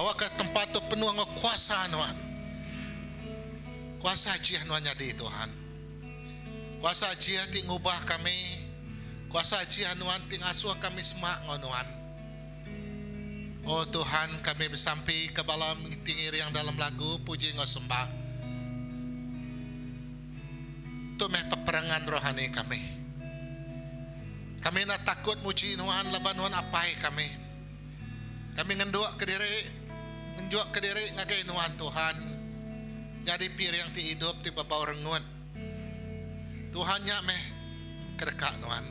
Awakka tempat tu penuh enggau kuasa Nuan. Kuasa ajih Nuan nyadi Tuhan. Kuasa ajih ti ngubah kami, kuasa ajih Nuan ti ngasuh kami semak enggau Nuan. O Tuhan, kami besampi ke bala ti ngiring dalam lagu puji enggau sembah. Tu meh peperangan rohani kami. Kami enda takut muji Nuan laban Nuan Apai kami. Kami ngenduk kediri, ngenjuk kediri ngagai Nuan Tuhan, nyadi piring ti idup ti bebau rengut. Tuhan nya meh kedeka Nuan.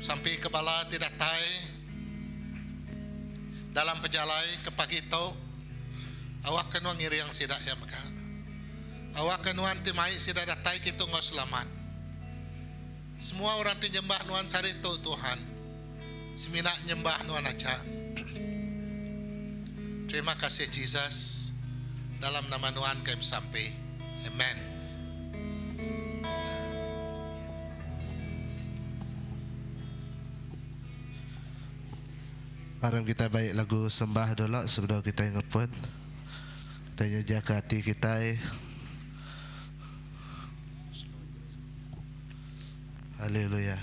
Sampi ke bala ti datai dalam pejalai ke pagi tu, awakka Nuan ngiring sida iya mega. Awakka Nuan ti mai sida datai kitu enggau selamat. Semua orang ti nyembah Nuan sehari tu, Tuhan, semina nyembah Nuan aja. Terima kasih Jesus. Dalam nama Nuan kami besampi. Amen. Aram kitai baik lagu sembah dulu sebedau kitai ngepun. Kitai nyediaka ati kitai. Haleluya.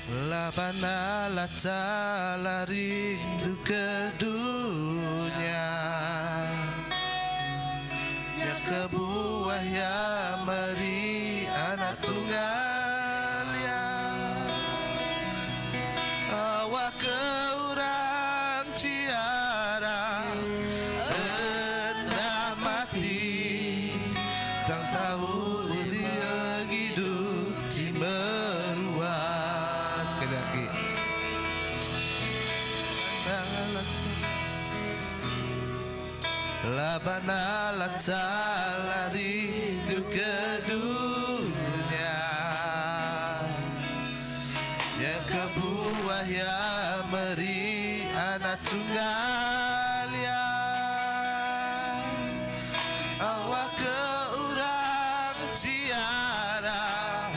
Laban Allah Taala rindu ke dunya Nya kebuah Iya meri Anak Tunggal Iya Awakka orang ti arap enda mati tang tau bulih pengidup ti meruan. Sekali agi. Laban Allah Taala rindu ke dunya Nya kebuah Iya meri Anak Tunggal Iya Awakka orang ti arap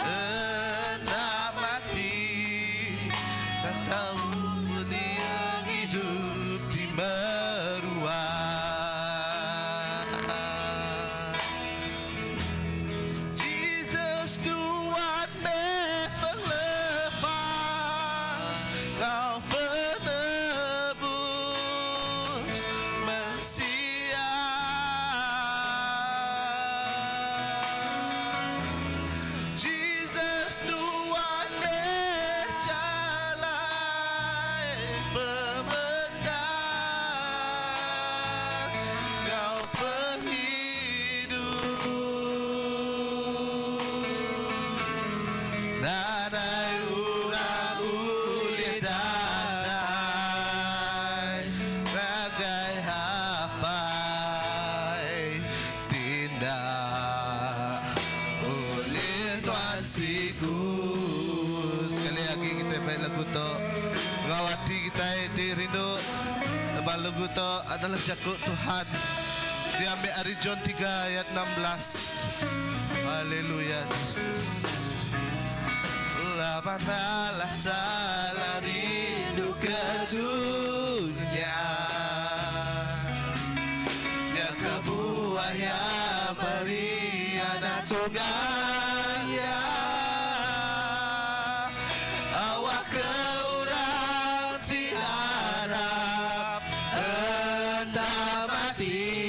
enda mati Tang tau bulih pengidup ti meruan. Jesus Tuan meh pelepas enggau penebus mensia. Jesus Tuan meh jalai pemendar enggau pengidup. Nadai orang ulih datai ngagai Apai ti enda ulih Tuan siku. Sekali agi kitai mai lagu tu enggau ati kitai ti rindu laban lagu tu adalah jaku Tuhan diambi ari John tiga ayat 16. Haleluya Jesus. Laban Allah Taala rindu ke dunya Nya kebuah Iya meri Anak Tunggal Iya Awakka orang ti arap enda mati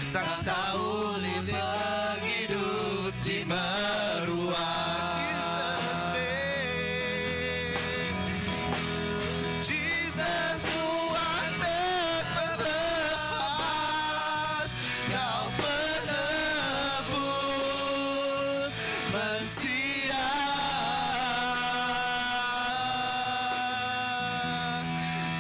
Tang tau ulih pengidup ti meruan. Jesus meh Jesus Tuan meh pelepas Enggau penebus mensia.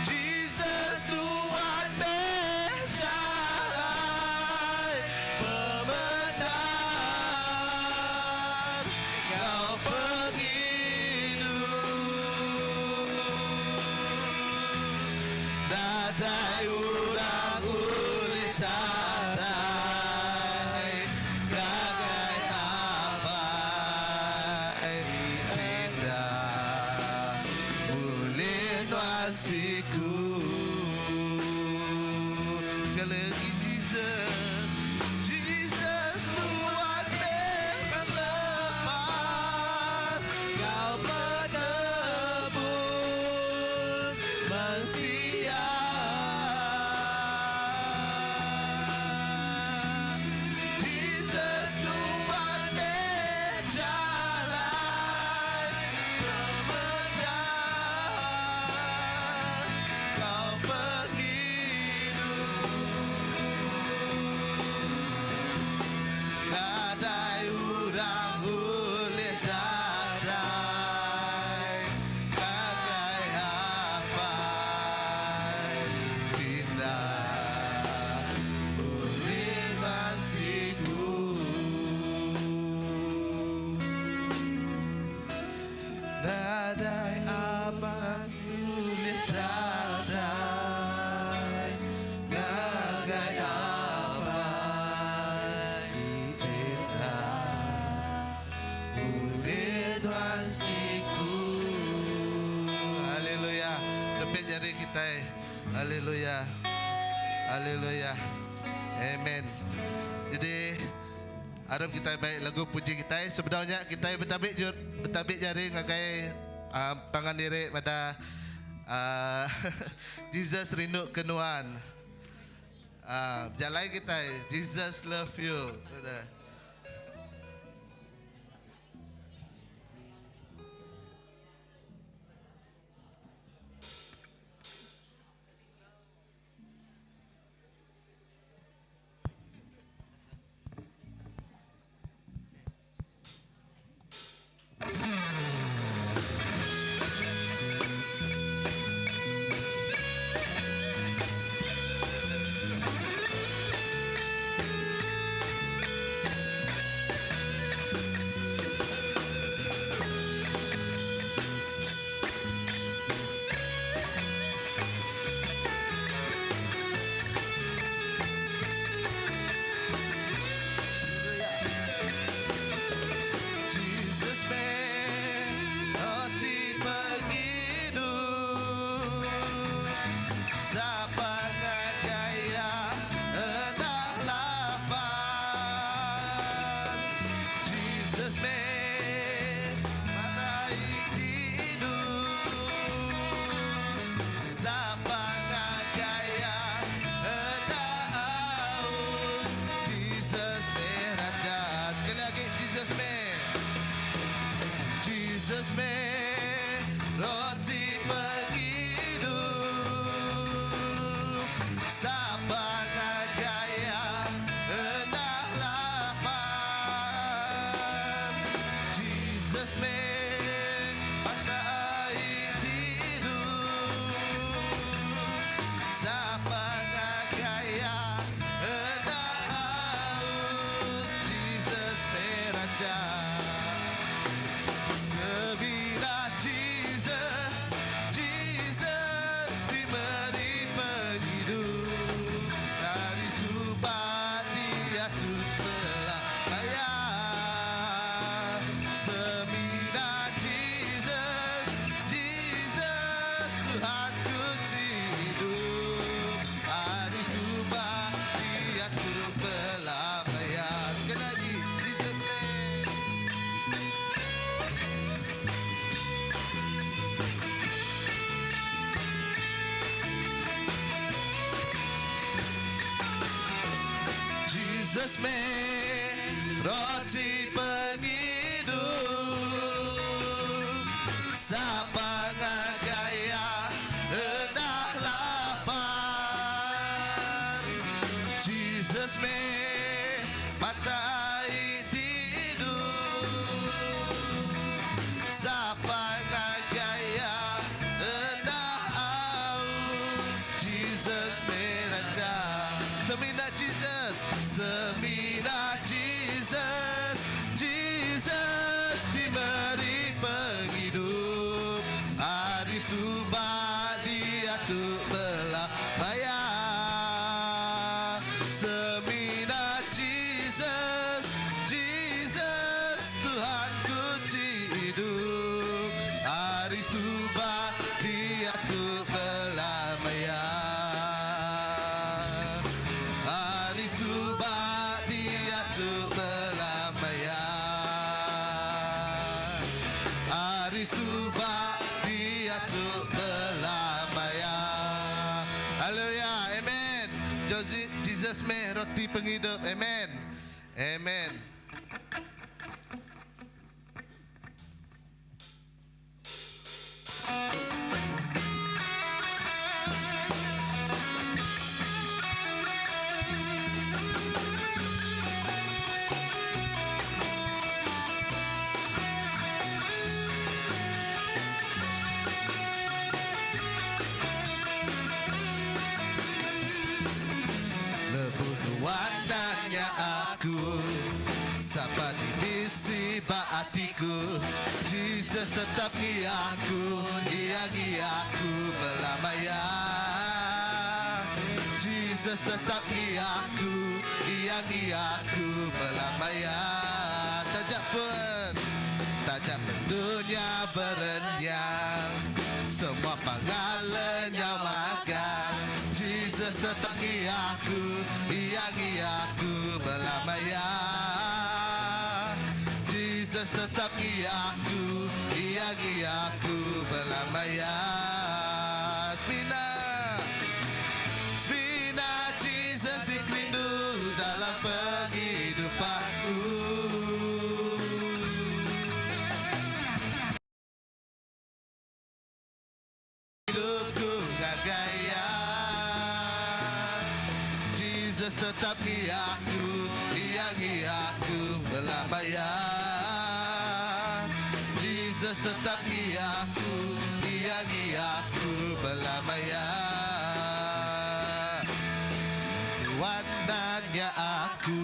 Jesus Tuan meh jalai pemendar enggau pengidup. Nadai orang ulih datai ngagai Apai ti enda ulih nuan siku. Sekali lagi Jesus, Jesus nuan meh pelepas enggau penebus mensia. Jesus nuan meh jalai pemendar enggau pengidup. Haleluya. Haleluya. Amen. Jadi arap kitai bai lagu puji kitai sebedau nya kitai betabi jur betabi jari ngagai uh, pangan diri pada uh, Jesus rindu ke nuan. Uh, berjalai kitai Jesus love you. Sudah. Jesus meh roti pengidup Sapa ngagai iya enda lapar Jesus meh matai ti idup Sapa ngagai iya enda aus Jesus meh raja Sekali lagi Jesus meh Jesus meh roti pengidup Sapa ngagai iya enda lapar Jesus meh mata ai ti idup Sapa ngagai iya enda aus Jesus meh raja Semina Jesus Jesus ti meri pengidup Ari suba diatu belama iya Semina Jesus Jesus Tuhan ku ti idup Ari suba diatu belama iya Sekali lagi Jesus meh Jesus meh roti pengidup Sapa ngagai iya enda lapar Jesus meh mata ai ti idup Sapa ngagai iya enda aus Jesus meh raja Semina Jesus Semina Jesus Jesus ti meri pengidup Ari suba diatu belama iya Semina Jesus Jesus Tuhan ku ti idup Ari suba diatu belama iya Ari suba diatu belama iya Ari suba diatu belama iya Haleluya amen Jesus meh roti pengidup amen amen. Lebuh nuan nanya aku Sapa ti bisi ba atiku Jesus tetap ngi aku Iya ngi aku belama iya Jesus tetap ngi aku Iya ngi aku belama iya Taja pen Taja pen dunya berenyang Semua pangan lenyau magang. tetap ngi aku, Iya ngi aku belama ya. Jesus tetap ngi aku, Iya ngi aku belama ya. Spina, Spina Jesus dikerindu dalam penghidupanku. Hidupku ngagai Iya. Jesus tetap ngi aku, Iya ngi aku belama ya. Jesus tetap ngi aku, Iya ngi aku belama ya. Tuan nanya aku,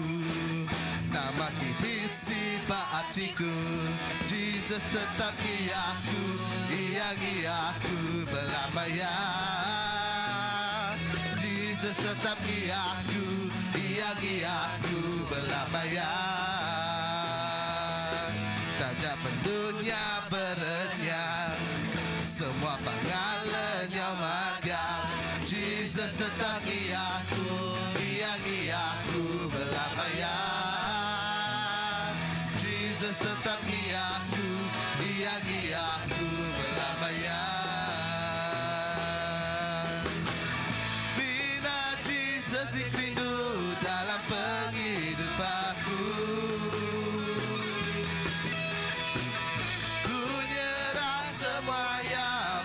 nama ti bisi ba atiku. Jesus tetap ngi aku, Iya ngi aku belama ya. Jesus tetap ngi aku, Iya ngi aku belama ya. Taja pen dunya berenyang, semua pengalahnya magang. Jesus tetap ngi aku, Iya ngi aku belama ya. Jesus tetap ngi aku, Iya ngi aku belama ya. Spina Jesus dikerindu dalam penghidupanku. Ku nyerah semua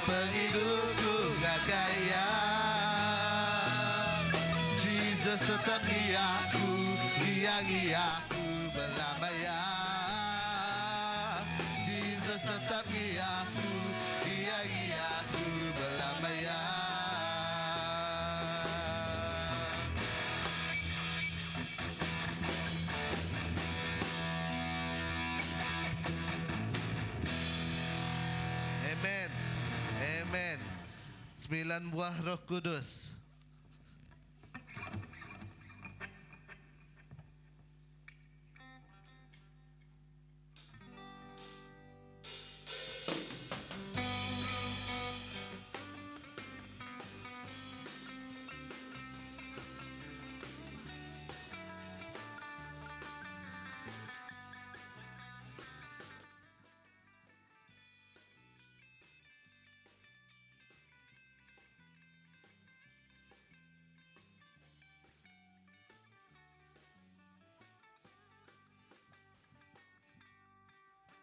pengidupku ngagai Iya. Jesus tetap ngi aku, Iya ngi aku belama ya. Jesus tetap ngi aku, Iya ngi aku belama ya. Amen. Amen. Sembilan buah Roh Kudus.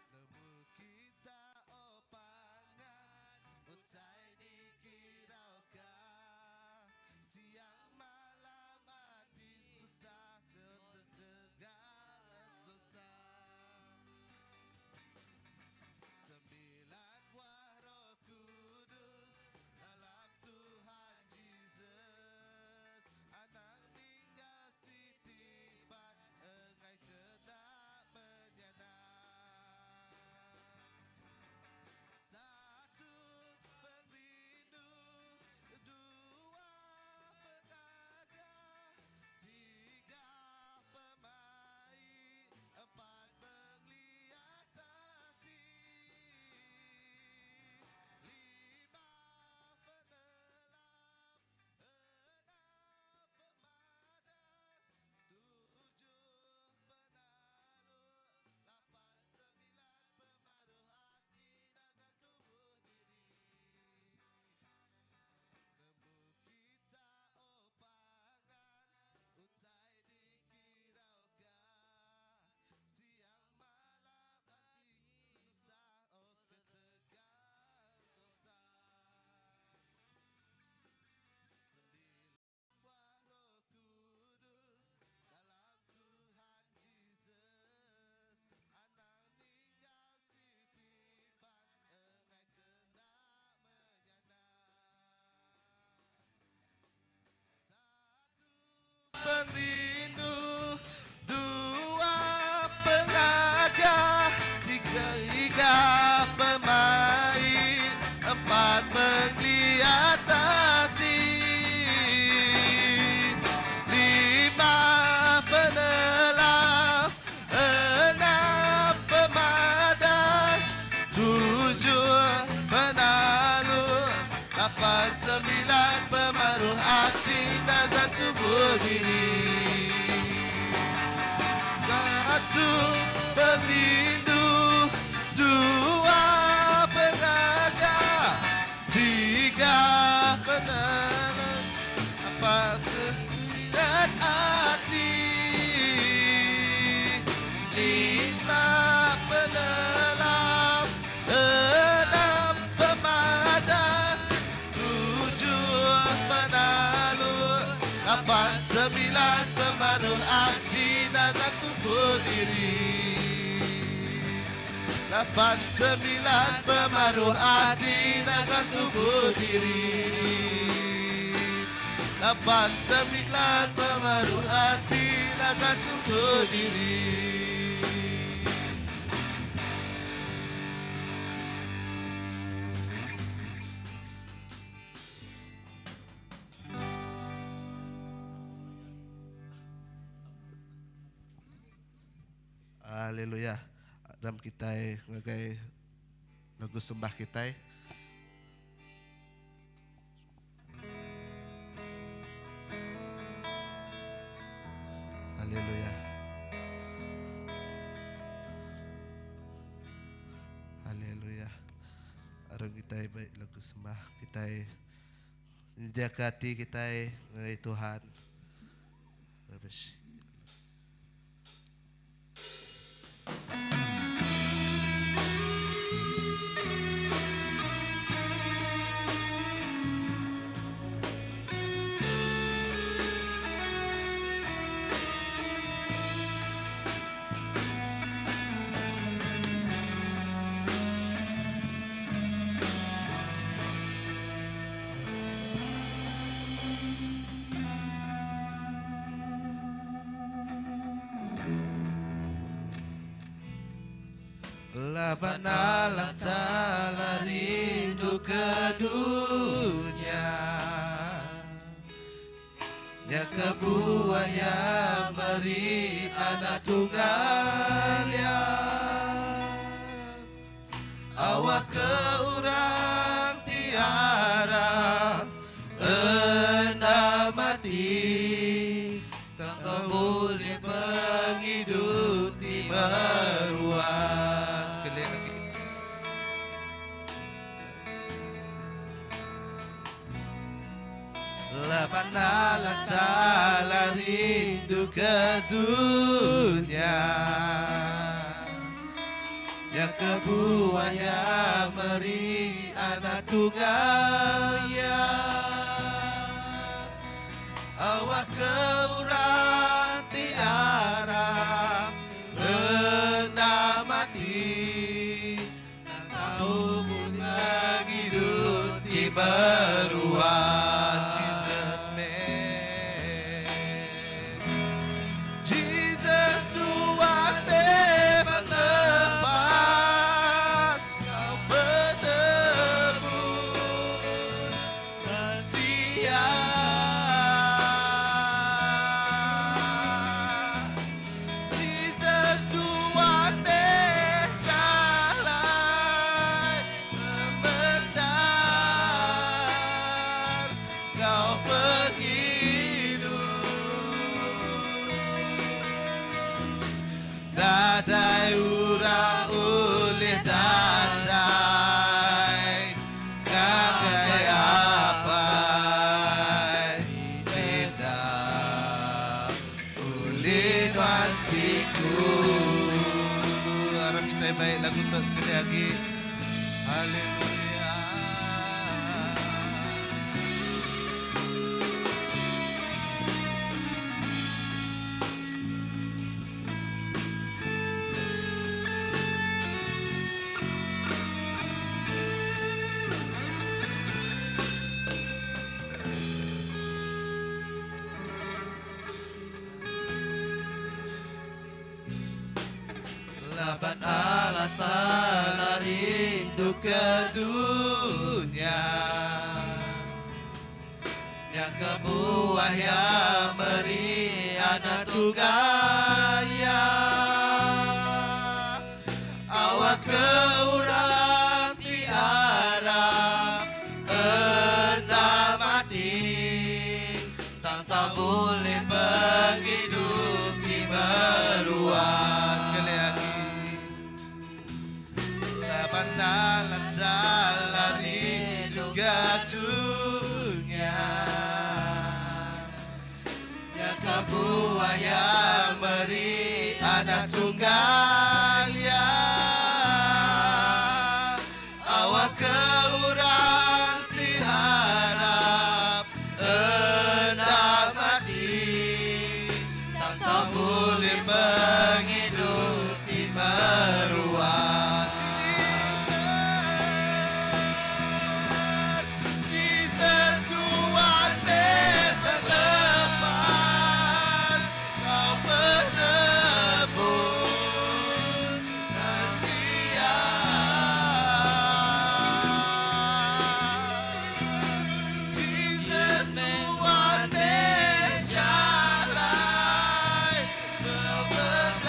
Nemu kita oh pangan utai dikirauka siang malam ati tusah ketegal dosa. Sembilan buah Roh Kudus dalam Tuhan Jesus. Anang ninggal siti ban enggai kena menyana. Satu pengrindu, dua pengagah, tiga pemain, empat penglihat hati, lima penelam, enam pemadas, tujuh penalu, lapan sembilan pemaruh hati dagang tubuh diri. Nemu kita oh pangan utai dikirauka siang malam ati tusah oh ketegal dosa. Sembilan buah Roh Kudus dalam Tuhan Jesus. Anang ninggal siti ban enggai kena menyana. Satu pengrindu, dua pengagah, tiga pemain, empat penglihat hati, lima penelam, enam pemadas, tujuh penalu, lapan sembilan pemaruh hati naga. berdiri. Satu pengrindu, dua pengaga, tiga penelap, empat pengiran ati, lima penelap, enam pemadas, tujuh penalu, lapan sembilan pemaruh ati naga tubuh diri. Lapan sembilan pemaruh ati naga tubuh diri. Lapan sembilan pemaruh ati naga tubuh diri. Haleluya. Dalam kitai ngagai lagu sembah kitai. Haleluya. Haleluya. Aram kitai baik lagu sembah kitai. Nyediaka ati kitai ngagai Tuhan. Rebesh. Laban Allah Taala rindu ke dunya Nya kebuah Iya meri Anak Tunggal Iya Awakka orang ti arap enda mati tang bulih pengidup ti meruan. Sekali agi. Laban Allah Taala rindu ke dunya Nya kebuah Iya meri Anak Tunggal Iya Awakka orang ti arap enda mati Tang tau bulih pengidup ti meruan. Jesus meh. Jesus Tuan memang lepas kau penebus Mensia. Jesus Tuan meh jalai pemendar kau pengidup. Nadai urang ulih datai ngagai Apai ti enda ulih nuan siku. Aram kitai mai lagu tu sekali agi. Haleluya. Laban Allah Taala rindu ke dunya Nya kebuah Iya meri Anak Tunggal Iya Awakka orang ti arap enda mati Tang tau bulih. tunggal Iya. Awakka orang ti arap enda mati tang tau bulih pengidup ti meruan. Jesus, Jesus nuan meh pengelepas, Kau penebus mensia. Jesus nuan meh jalai, Pembenar,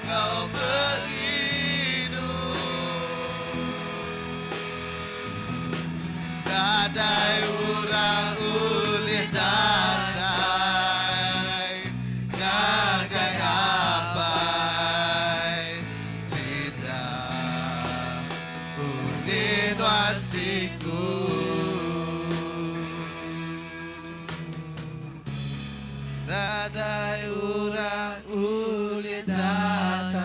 Kau pengidup. Nadai orang ulih datai ngagai Apai ti enda ulih nuan siku. Nadai orang ulih datai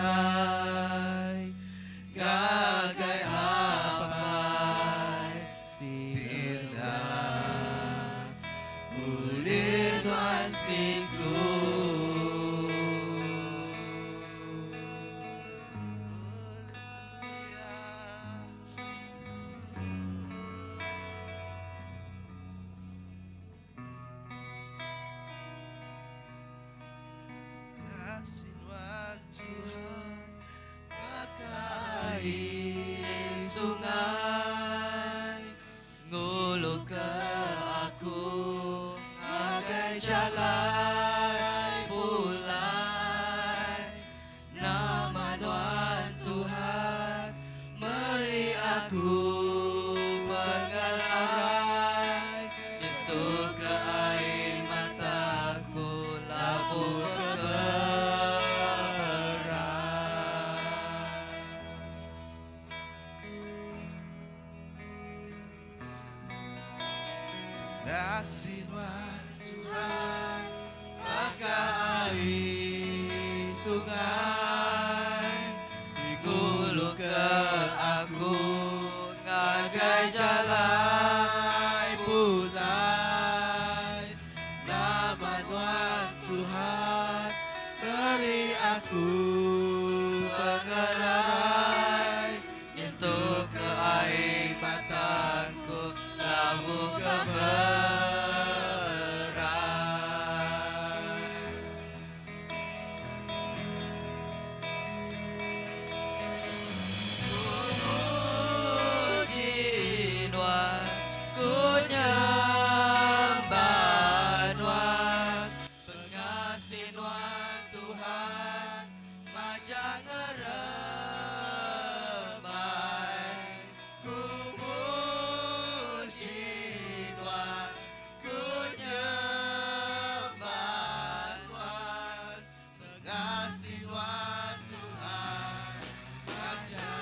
ngagai Apai ti enda ulih nuan siku. Haleluya. Kasih nuan Tuhan baka Ai sungai ngulu ke aku ngagai jalai pulai. Nama nuan Tuhan meri aku pengerai nyentuk ke ai mataku labuh keberai. Kasih nuan Tuhan baka ai sungai Ngulu ke aku ngagai jalai pulai. Nama nuan Tuhan beri aku pengerai nyentuk ke ai mataku labuh keberai. Ku muji nuan, ku nyembah nuan, pengasih nuan Tuhan majak ngerembai. Ku muji nuan, ku nyembah nuan, pengasih nuan Tuhan majak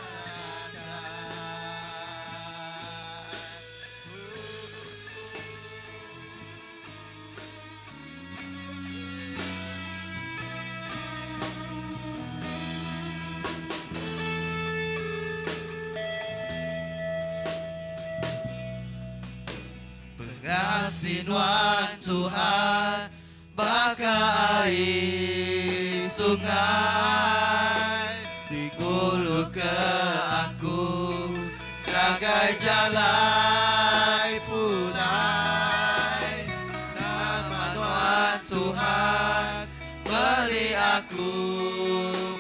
Pengasih nuan Tuhan baka ai sungai digulu ke aku ngagai jalai pulai. Nama nuan Tuhan beri aku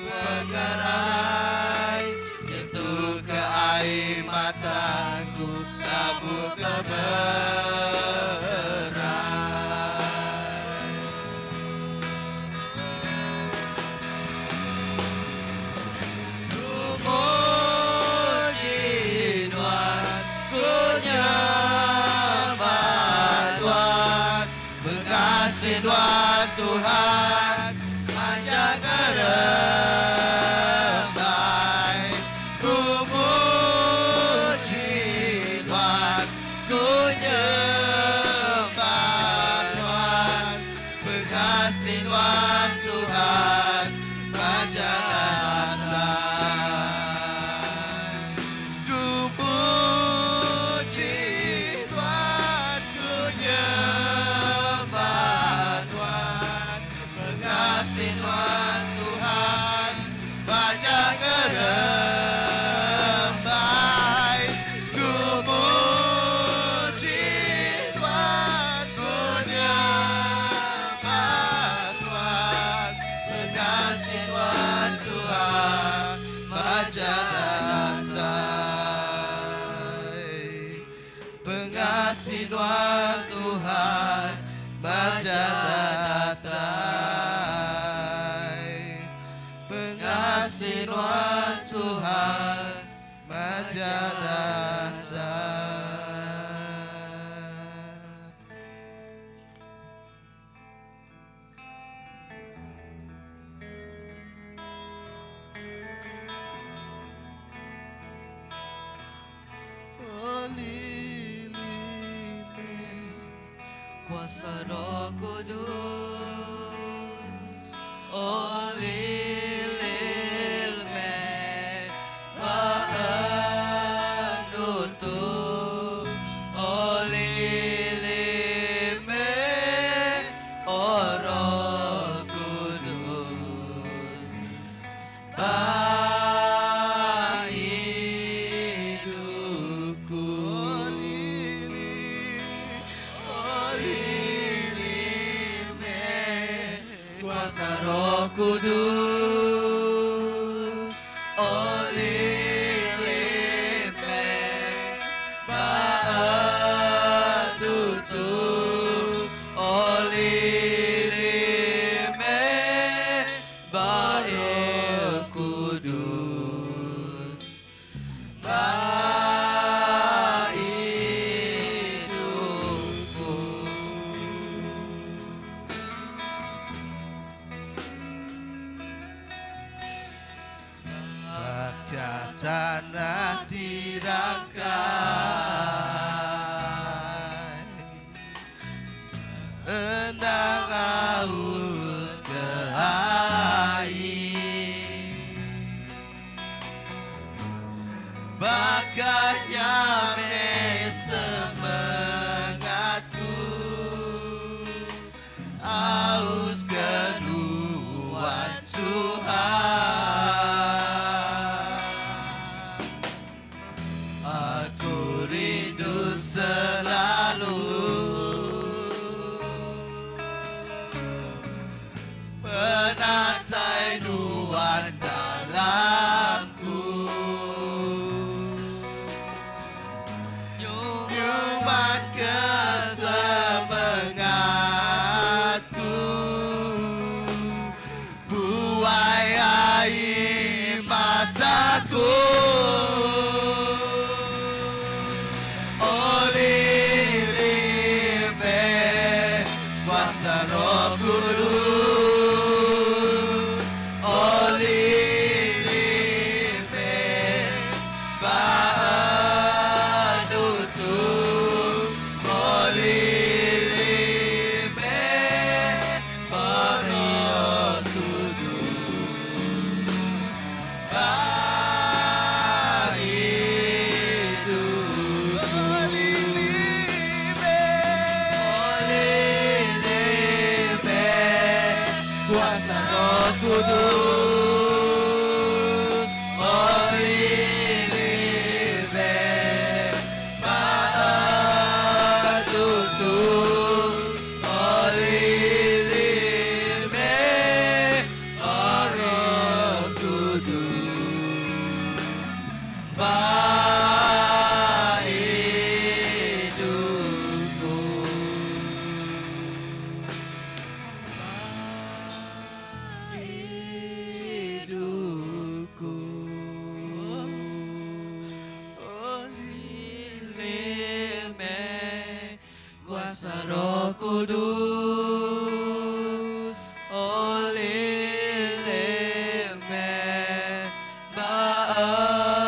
pengerai nyentuk ke ai mataku labuh keberai. Ku muji nuan, ku nyembah nuan, pengasih nuan Tuhan majak ngerembai. Ku muji Pengasih Nuan Tuhan Majak datai Pengasih Nuan Tuhan Majak datai. Kuasa Roh Kudus Oleh lilme Ba'andutu Oleh lilme Roh Kudus Ba hidupku Kuasa Roh Kudus Oleh lime Ba'adutu Oleh lime Bae Kudus Ba hidupku. Baka tanah dirangkai Endang aus ke ai Baka nya meh semengatku Aus ke Nuan Tuhan Aku rindu selalu Penatai Nuan dalamku Nyuman ke semengatku Buai ai mataku Oleh lime kuasa Roh Kudus Oleh lime Ba'adutu Oleh lime Roh Kudus Ba hidup Oleh lime Kuasa Roh Kudus Oleh lime Ba'adutu Oleh lime Roh Kudus Ba hidupku Hidupku Lime Kuasa Roh Kudus Oleh lime Ba'adutu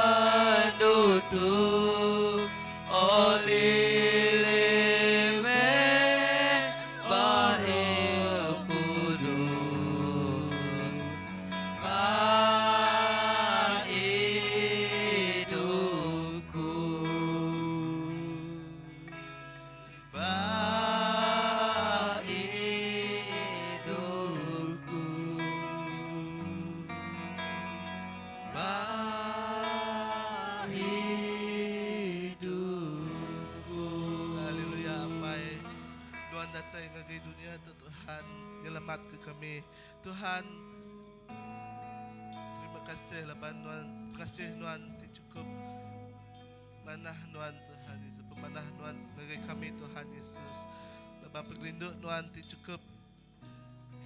Oleh lime Bae Kudus Ba hidupku Ba hidupku Ba hidupku Haleluya Apai Nuan datai ngagai dunia tu Tuhan nyelamat ke kami Tuhan terima kasih laban Nuan kasih Nuan ti cukup. Pemanah Nuan Tuhan Yesus, pemanah Nuan ngagai kami Tuhan Yesus. Laban pengerindu Nuan ti chukup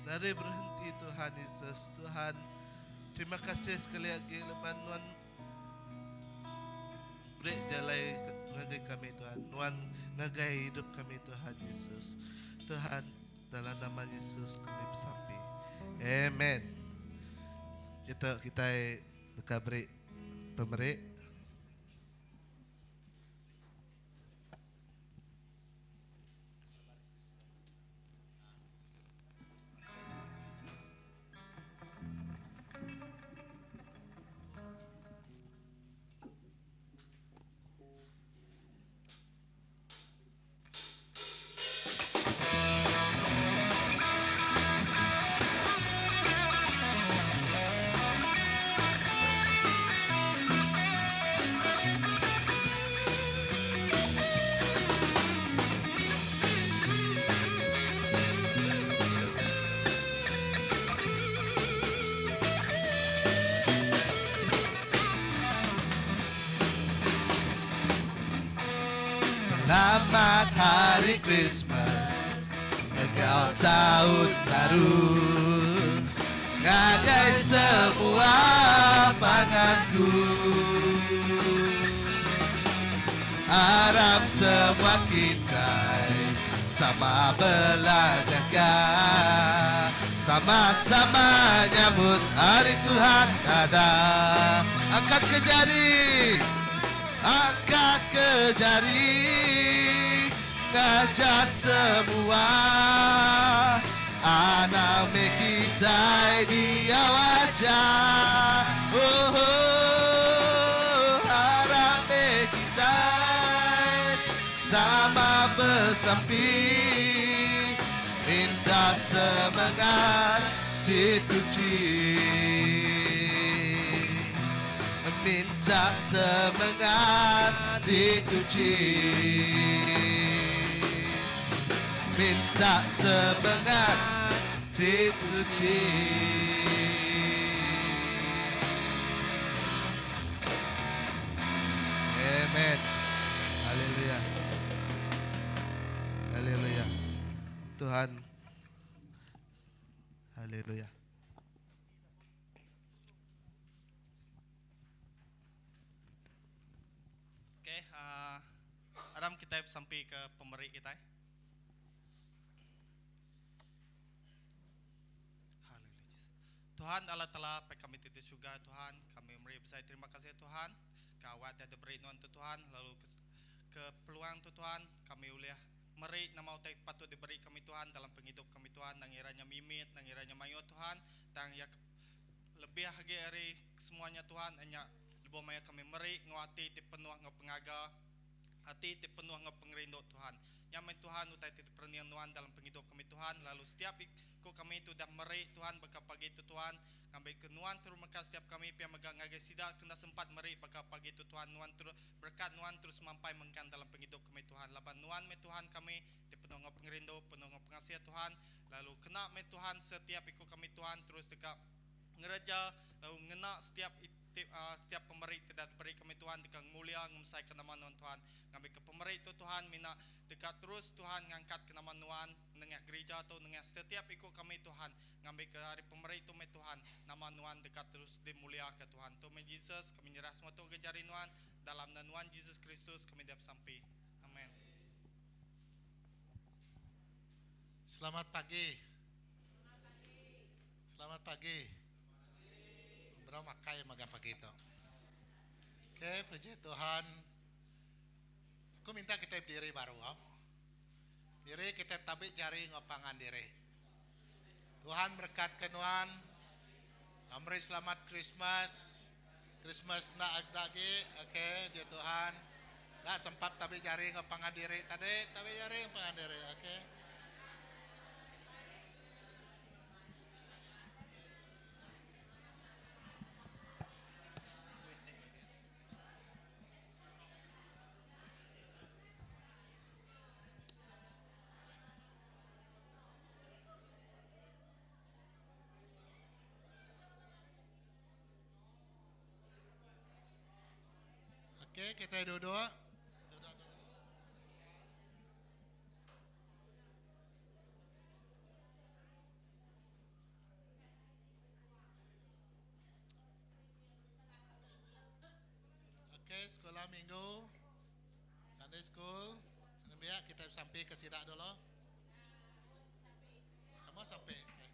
nadai berhenti Tuhan Yesus. Tuhan, terima kasih sekali agi laban Nuan beri jalai ngagai kami Tuhan. Nuan ngagai hidup kami Tuhan Yesus. Tuhan, dalam nama Yesus kami besampi. Amen. Kita kita deka beri pemeri. Selamat Hari Krismas enggau Taun Baru ngagai semua pangan ku. Aram semua kitai sama belajaga sama-sama nyambut Hari Tuhan ada. Angkat ke jari, angkat ke jari, ngajat semua. Anang meh kitai diau aja. Oh, oh, aram meh kitai sama besampi minta semengat ti tuchi. Minta semengat ti tuchi. Minta semengat ti tuchi. Amen. Haleluya. Haleluya. Tuhan. Haleluya. Okay, uh, aram kitai besampi ke pemeri kitai. Haleluya Jesus. Tuhan Allah Taala pai kami ti di surga Tuhan, kami meri besai terima kasih Tuhan ke awak ti diberi nuan tu Tuhan lalu ke, ke peluang tu Tuhan kami ulih meri nama utai patut diberi kami Tuhan dalam pengidup kami Tuhan nang iranya mimit nang iranya mayuh Tuhan tang ya Lebih agi ari semua nya Tuhan, nya lebuh maya kami meri enggau ati ti penuh enggau pengaga, ati ti penuh enggau pengerindu Tuhan. Nya meh Tuhan utai ti diperening Nuan dalam pengidup kami Tuhan, lalu setiap iku kami ti udah meri Tuhan baka pagi tu Tuhan, ngambika Nuan terus merekat setiap kami pia mega ngagai sida ke enda sempat meri baka pagi tu Tuhan, Nuan terus berekat Nuan terus semampai mengkang dalam pengidup kami Tuhan, laban Nuan meh Tuhan kami ti penuh enggau pengerindu, penuh enggau pengasih Tuhan. Lalu kena meh Tuhan setiap iku kami Tuhan terus deka ngereja lalu ngena setiap iti setiap pemeri ti dah diberi kami Tuhan deka ngemulia ngemesaika nama Nuan Tuhan. Ngambika pemeri tu Tuhan mina deka terus Tuhan ngangkatka nama Nuan nengah gerija tu nengah setiap iku kami Tuhan. Ngambika ari pemeri tu meh Tuhan nama Nuan deka terus dimuliaka Tuhan. Tu meh Jesus kami nyerah semua tu ngagai jari Nuan dalam na Nuan Jesus Kristus kami deh besampi. Amen. Selamat pagi. Selamat pagi. Berau makai maga pagi tu. Okay, puji Tuhan. Aku minta kita berdiri baru. Oh. Diri kita tabik jari ngau pangan diri. Tuhan berkat ke nuan. Amri selamat Christmas. Christmas enda lagi. Okay, puji Tuhan. Enda sempat tabi jari enggau pangan diri tadi, tabi jari enggau pangan diri. Okay. Okey, kitai duduk. Duduk dulu. Okey, sekolah minggu, Sunday school, nembiak kitai besampi ke sida dulu. Sama sampai. Okay.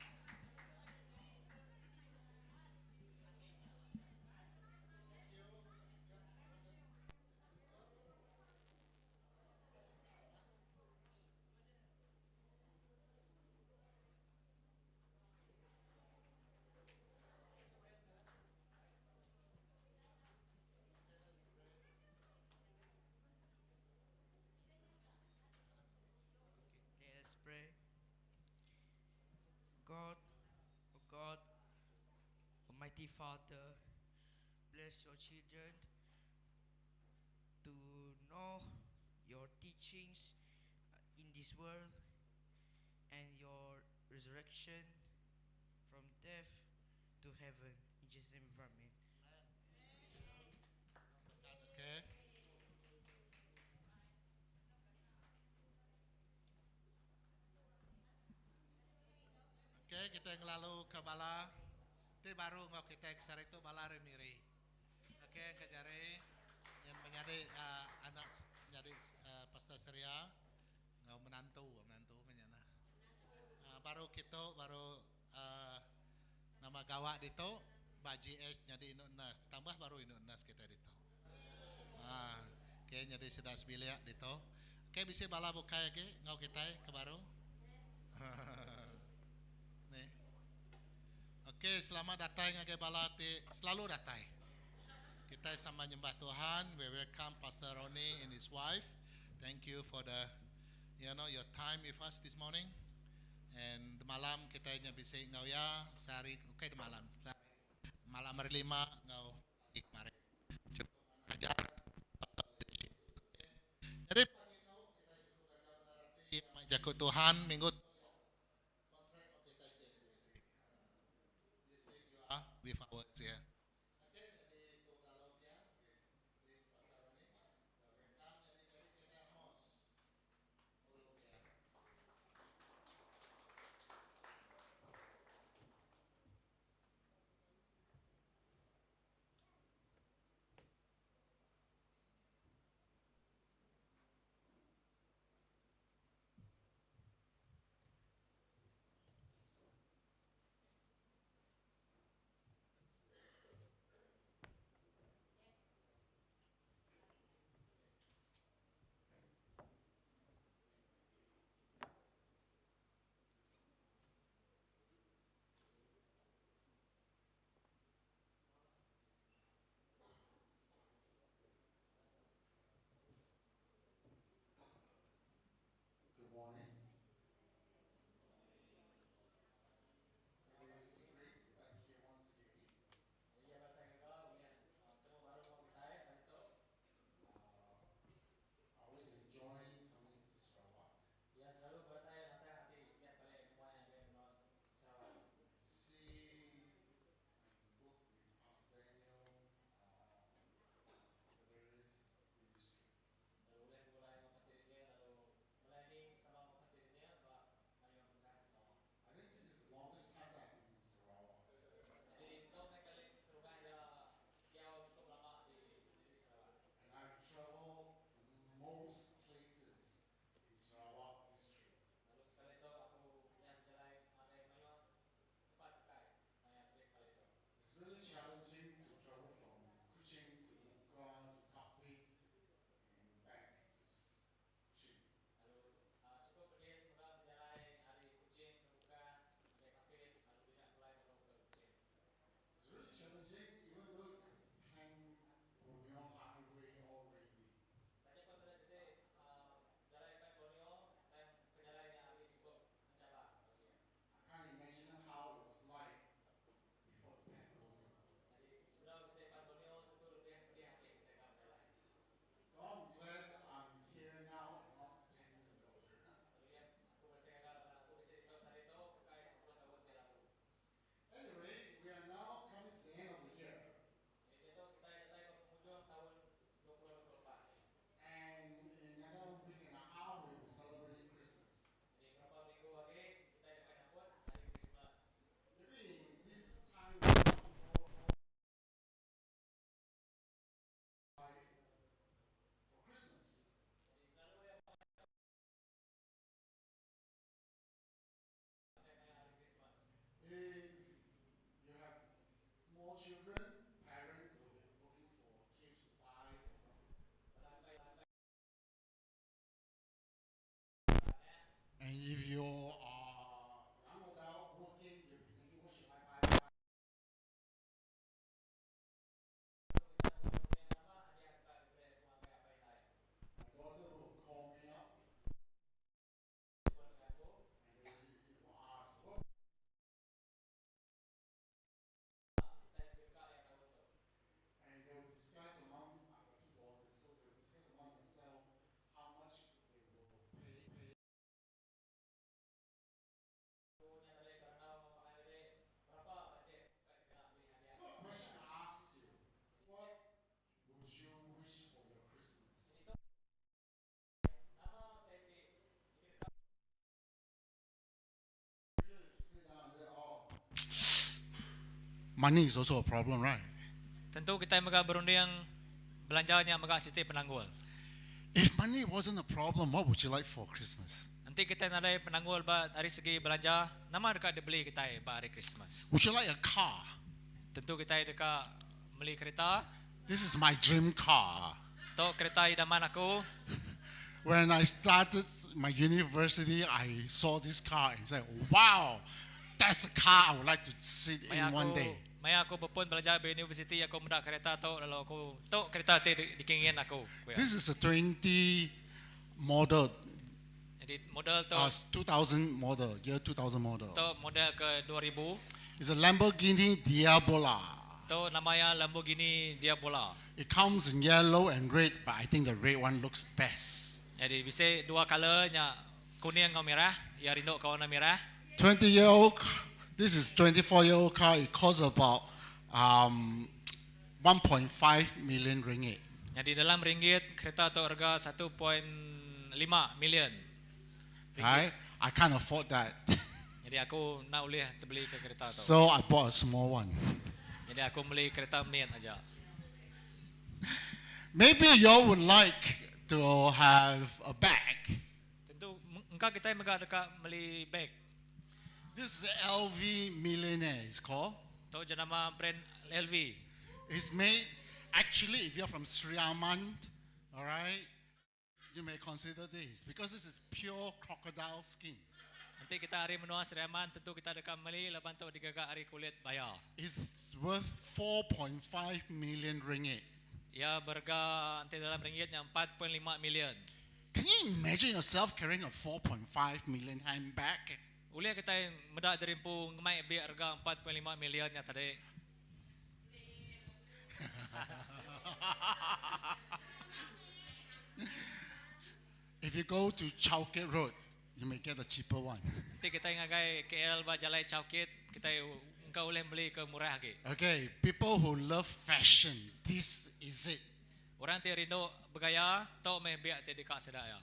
Okay, let us pray. God, oh God, Almighty Father, bless your children to know your teachings in this world and your resurrection from death to heaven. In Jesus' name, amen. Okay. Okay, kita ngelalu ke bala ti baru enggau kita ke sehari tu bala ari Miri. Okay, engka jari nyen menyadi uh, anak menyadi uh, Pastor Seria enggau menantu, menantu meh nya nah. Uh, baru kitu baru uh, nama gawa ditu ba GH nyadi indu nurse. Tambah baru indu nurse kita ditu. Uh, okay, nyadi sida sebilik ditu. Okay, bisi bala bukai agi enggau kitai ke baru. Ni. Okey, selamat datai ngagai bala ti selalu datai. Kitai sama nyembah Tuhan. We welcome Pastor Ronnie and his wife. Thank you for the you know your time with us this morning. And demalam kitai nya bisi enggau iya sehari ukai demalam. Sehari malam hari lima enggau pagi kemari. Chukup manah ajar pasal leadership. Jadi pagi tu kitai chukup gaga bendar ati mai jaku Tuhan minggu tu kontrak ba kitai ke SDC. This week you are with ours here. Okay, jadi ku ngelalau kia, please Pastor Ronnie, welcome jadi jadi kita Amos. Ngulu kia. Money is also a problem, right? Tentu kita mega berunding belanja nya mega siti penanggul. If money wasn't a problem, what would you like for Christmas? Enti kita nadai penanggul ba dari segi belanja, nama deka dibeli kita ba hari Christmas. Would you like a car? Tentu kita deka beli kereta. This is my dream car. Tu kereta idaman aku. When I started my university, I saw this car and said, wow, that's a car I would like to sit Maya in one aku, day. maya aku berpun belajar di universiti, aku meda kereta tu lalu aku tu kereta ti dikingin aku. Kuya. This is a 20 model, Jadi model tu 2000 model, year 2000 model. tu model ke 2000. It's a Lamborghini Diablo. Tu namanya Lamborghini Diablo. It comes in yellow and red, but I think the red one looks best. Jadi bisa dua colornya kuning dengan merah. Ya rindu ke warna merah. 20 year old, this is 24 year old car. It costs about 1.5 million ringgit. Jadi dalam ringgit kereta tu harga 1.5 million. Ringgit. Right? I can't afford that. Jadi aku nak boleh terbeli ke kereta tu. So I bought a small one. Jadi aku beli kereta mit aja. Maybe you all would like to have a bag. Tentu engkau kita mega dekat beli bag. This is LV Millionaire, it's called. Tu jenama brand LV. It's made, actually, if you're from Sri Aman, all right, you may consider this because this is pure crocodile skin. Nanti kita hari menua Sri Aman tentu kita dekat beli laban tu digaga hari kulit bayar. It's worth 4.5 million ringgit. Ya berharga nanti dalam ringgitnya 4.5 million. Can you imagine yourself carrying a 4.5 million handbag? Ulih kita medak derimpu ngemai bi harga 4.5 millionnya tadi. If you go to Chow Kit Road, you may get a cheaper one. Nanti kita ngagai KL ba Jalai Chow Kit, kita engkau boleh beli ke murah lagi. Okay, people who love fashion, this is it. Orang ti rindu bergaya, tok meh biak ti dekat sedak ya.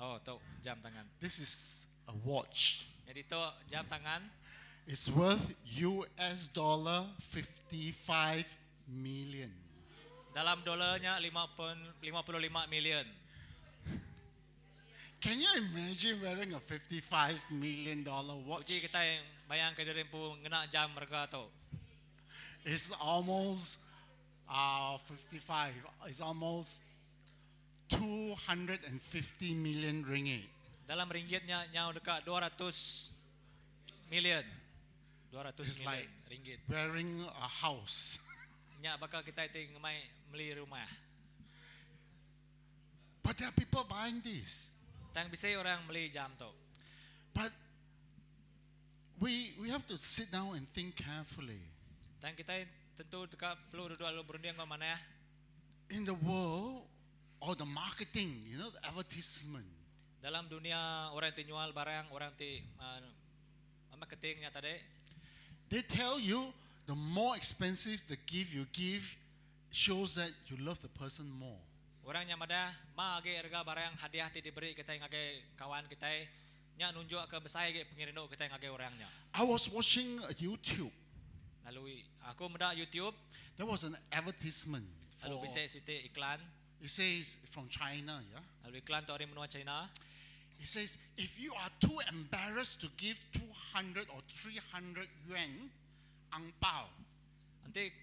Oh, tok jam tangan. This is a watch. Jadi tok jam tangan It's worth US dollar 55 million. dalam dolarnya 55 million. Can you imagine wearing a 55 million dollar watch? Uji kita yang bayang ke diri pun ngena jam harga tu. It's almost 55. It's almost 250 million ringgit. Dalam ringgitnya nyau dekat 200 million. 200 It's million like ringgit. wearing a house. Nyak bakal kita itu ngemai beli rumah. But there are people buying this. Tang bisa orang beli jam tu. But we have to sit down and think carefully. Tang kita tentu dekat perlu duduk lalu berunding ke mana ya. In the world, or the marketing, the advertisement. Dalam dunia orang ti jual barang, orang ti marketingnya tadi. They tell you the more expensive the gift you give shows that you love the person more. Orang yang ada ma age harga barang hadiah ti diberi kita ngagai kawan kita nya nunjuk ke besar ge pengerindu kita ngagai orangnya. I was watching a YouTube. Lalu aku mendak YouTube. There was an advertisement Lalu for bisa siti iklan. It says from China, yeah. Lalu iklan tu dari menua China. It says if you are too embarrassed to give 200 or 300 yuan ang pao. Nanti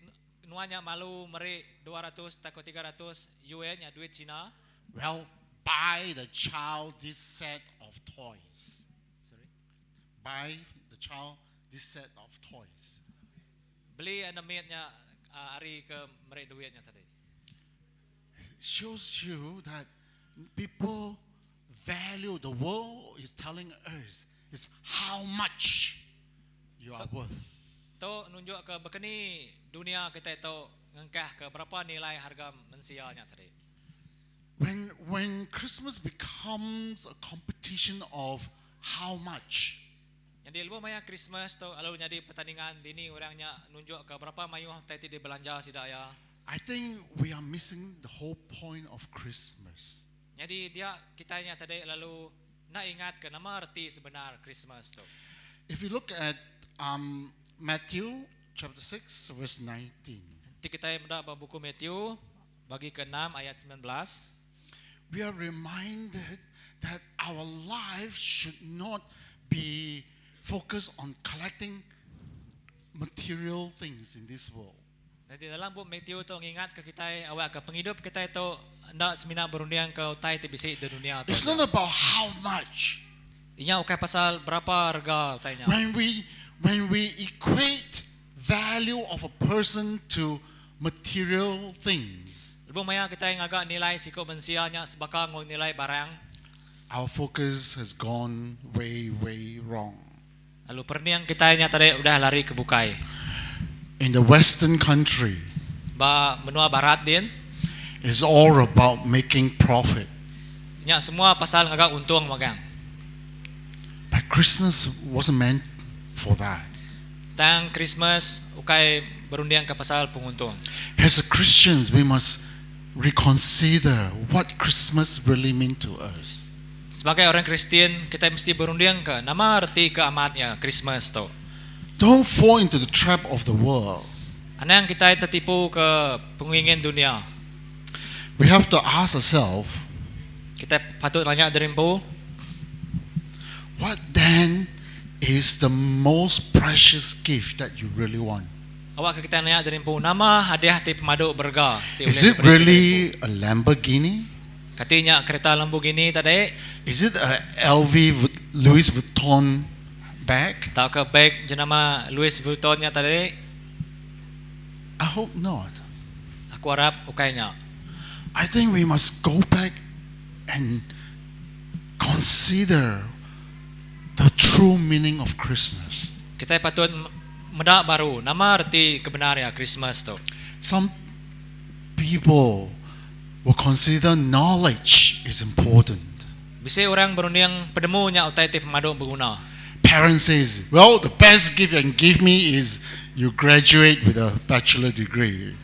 nuanya malu meri 200 takut 300 yuan nya duit China. Well, buy the child this set of toys. Sorry. Buy the child this set of toys. Beli anemitnya hari ke meri duitnya tadi. It shows you that people value, the world is telling us is how much you are worth. Tu nunjuk ke bekeni dunia kita itu ngengkah ke berapa nilai harga mensianya tadi. When Christmas becomes a competition of how much. Jadi ilmu maya Christmas tu lalu jadi pertandingan dini orangnya nunjuk ke berapa mayuh tadi di belanja sidaya. I think we are missing the whole point of Christmas. Jadi dia kitanya tadi lalu nak ingat ke nama erti sebenar Christmas tu. If you look at um, Matthew chapter 6, verse 19. Enti kitai meda ba buku Matthew bagi ke-6 ayat 19. We are reminded that our life should not be focused on collecting material things in this world. Nyadi dalam bup Matthew tu ngingatka kitai awakka pengidup kitai tu enda semina berundingka utai ti bisi di dunia tu It's aja. not about how much. Inya ukai pasal berapa rega utai nya. When we when we equate value of a person to material things. Lebuh maya kitai ngaga nilai siku mensia nya sebaka enggau nilai barang. Our focus has gone way way wrong. Lalu perening kitai nya tadi udah lari ke bukai. In the western country. Ba menua barat din. It's all about making profit. Nya semua pasal ngaga untung magang. But Christmas wasn't meant for that. Tang Christmas ukai berundingka pasal penguntung. As a Christians we must reconsider what Christmas really mean to us. Sebagai orang Kristian, kitai mesti berundingka nama reti ke amat iya Krismas tu. Don't fall into the trap of the world. Anang kitai tetipu ke pengingin dunia. We have to ask ourselves. Kitai patut nanya diri empu. What then is the most precious gift that you really want? Awakka kitai nanya diri empu, nama hadiah ti pemadu berega ti ulih Is it diberi kitai really empu? a Lamborghini? Kati nya kereta Lamborghini tadi? Is it a LV Louis Vuitton bag? Tauka beg jenama Louis Vuitton nya tadi? I hope not. Aku arap ukai nya. I think we must go back and consider the true meaning of Christmas. Kitai patut meda baru nama reti ke bendar iya Krismas tu. Some people will consider knowledge is important. Bisi orang berunding penemu nya utai ti pemadu beguna. Parents says, well the best gift you can give me is you graduate with a bachelor degree.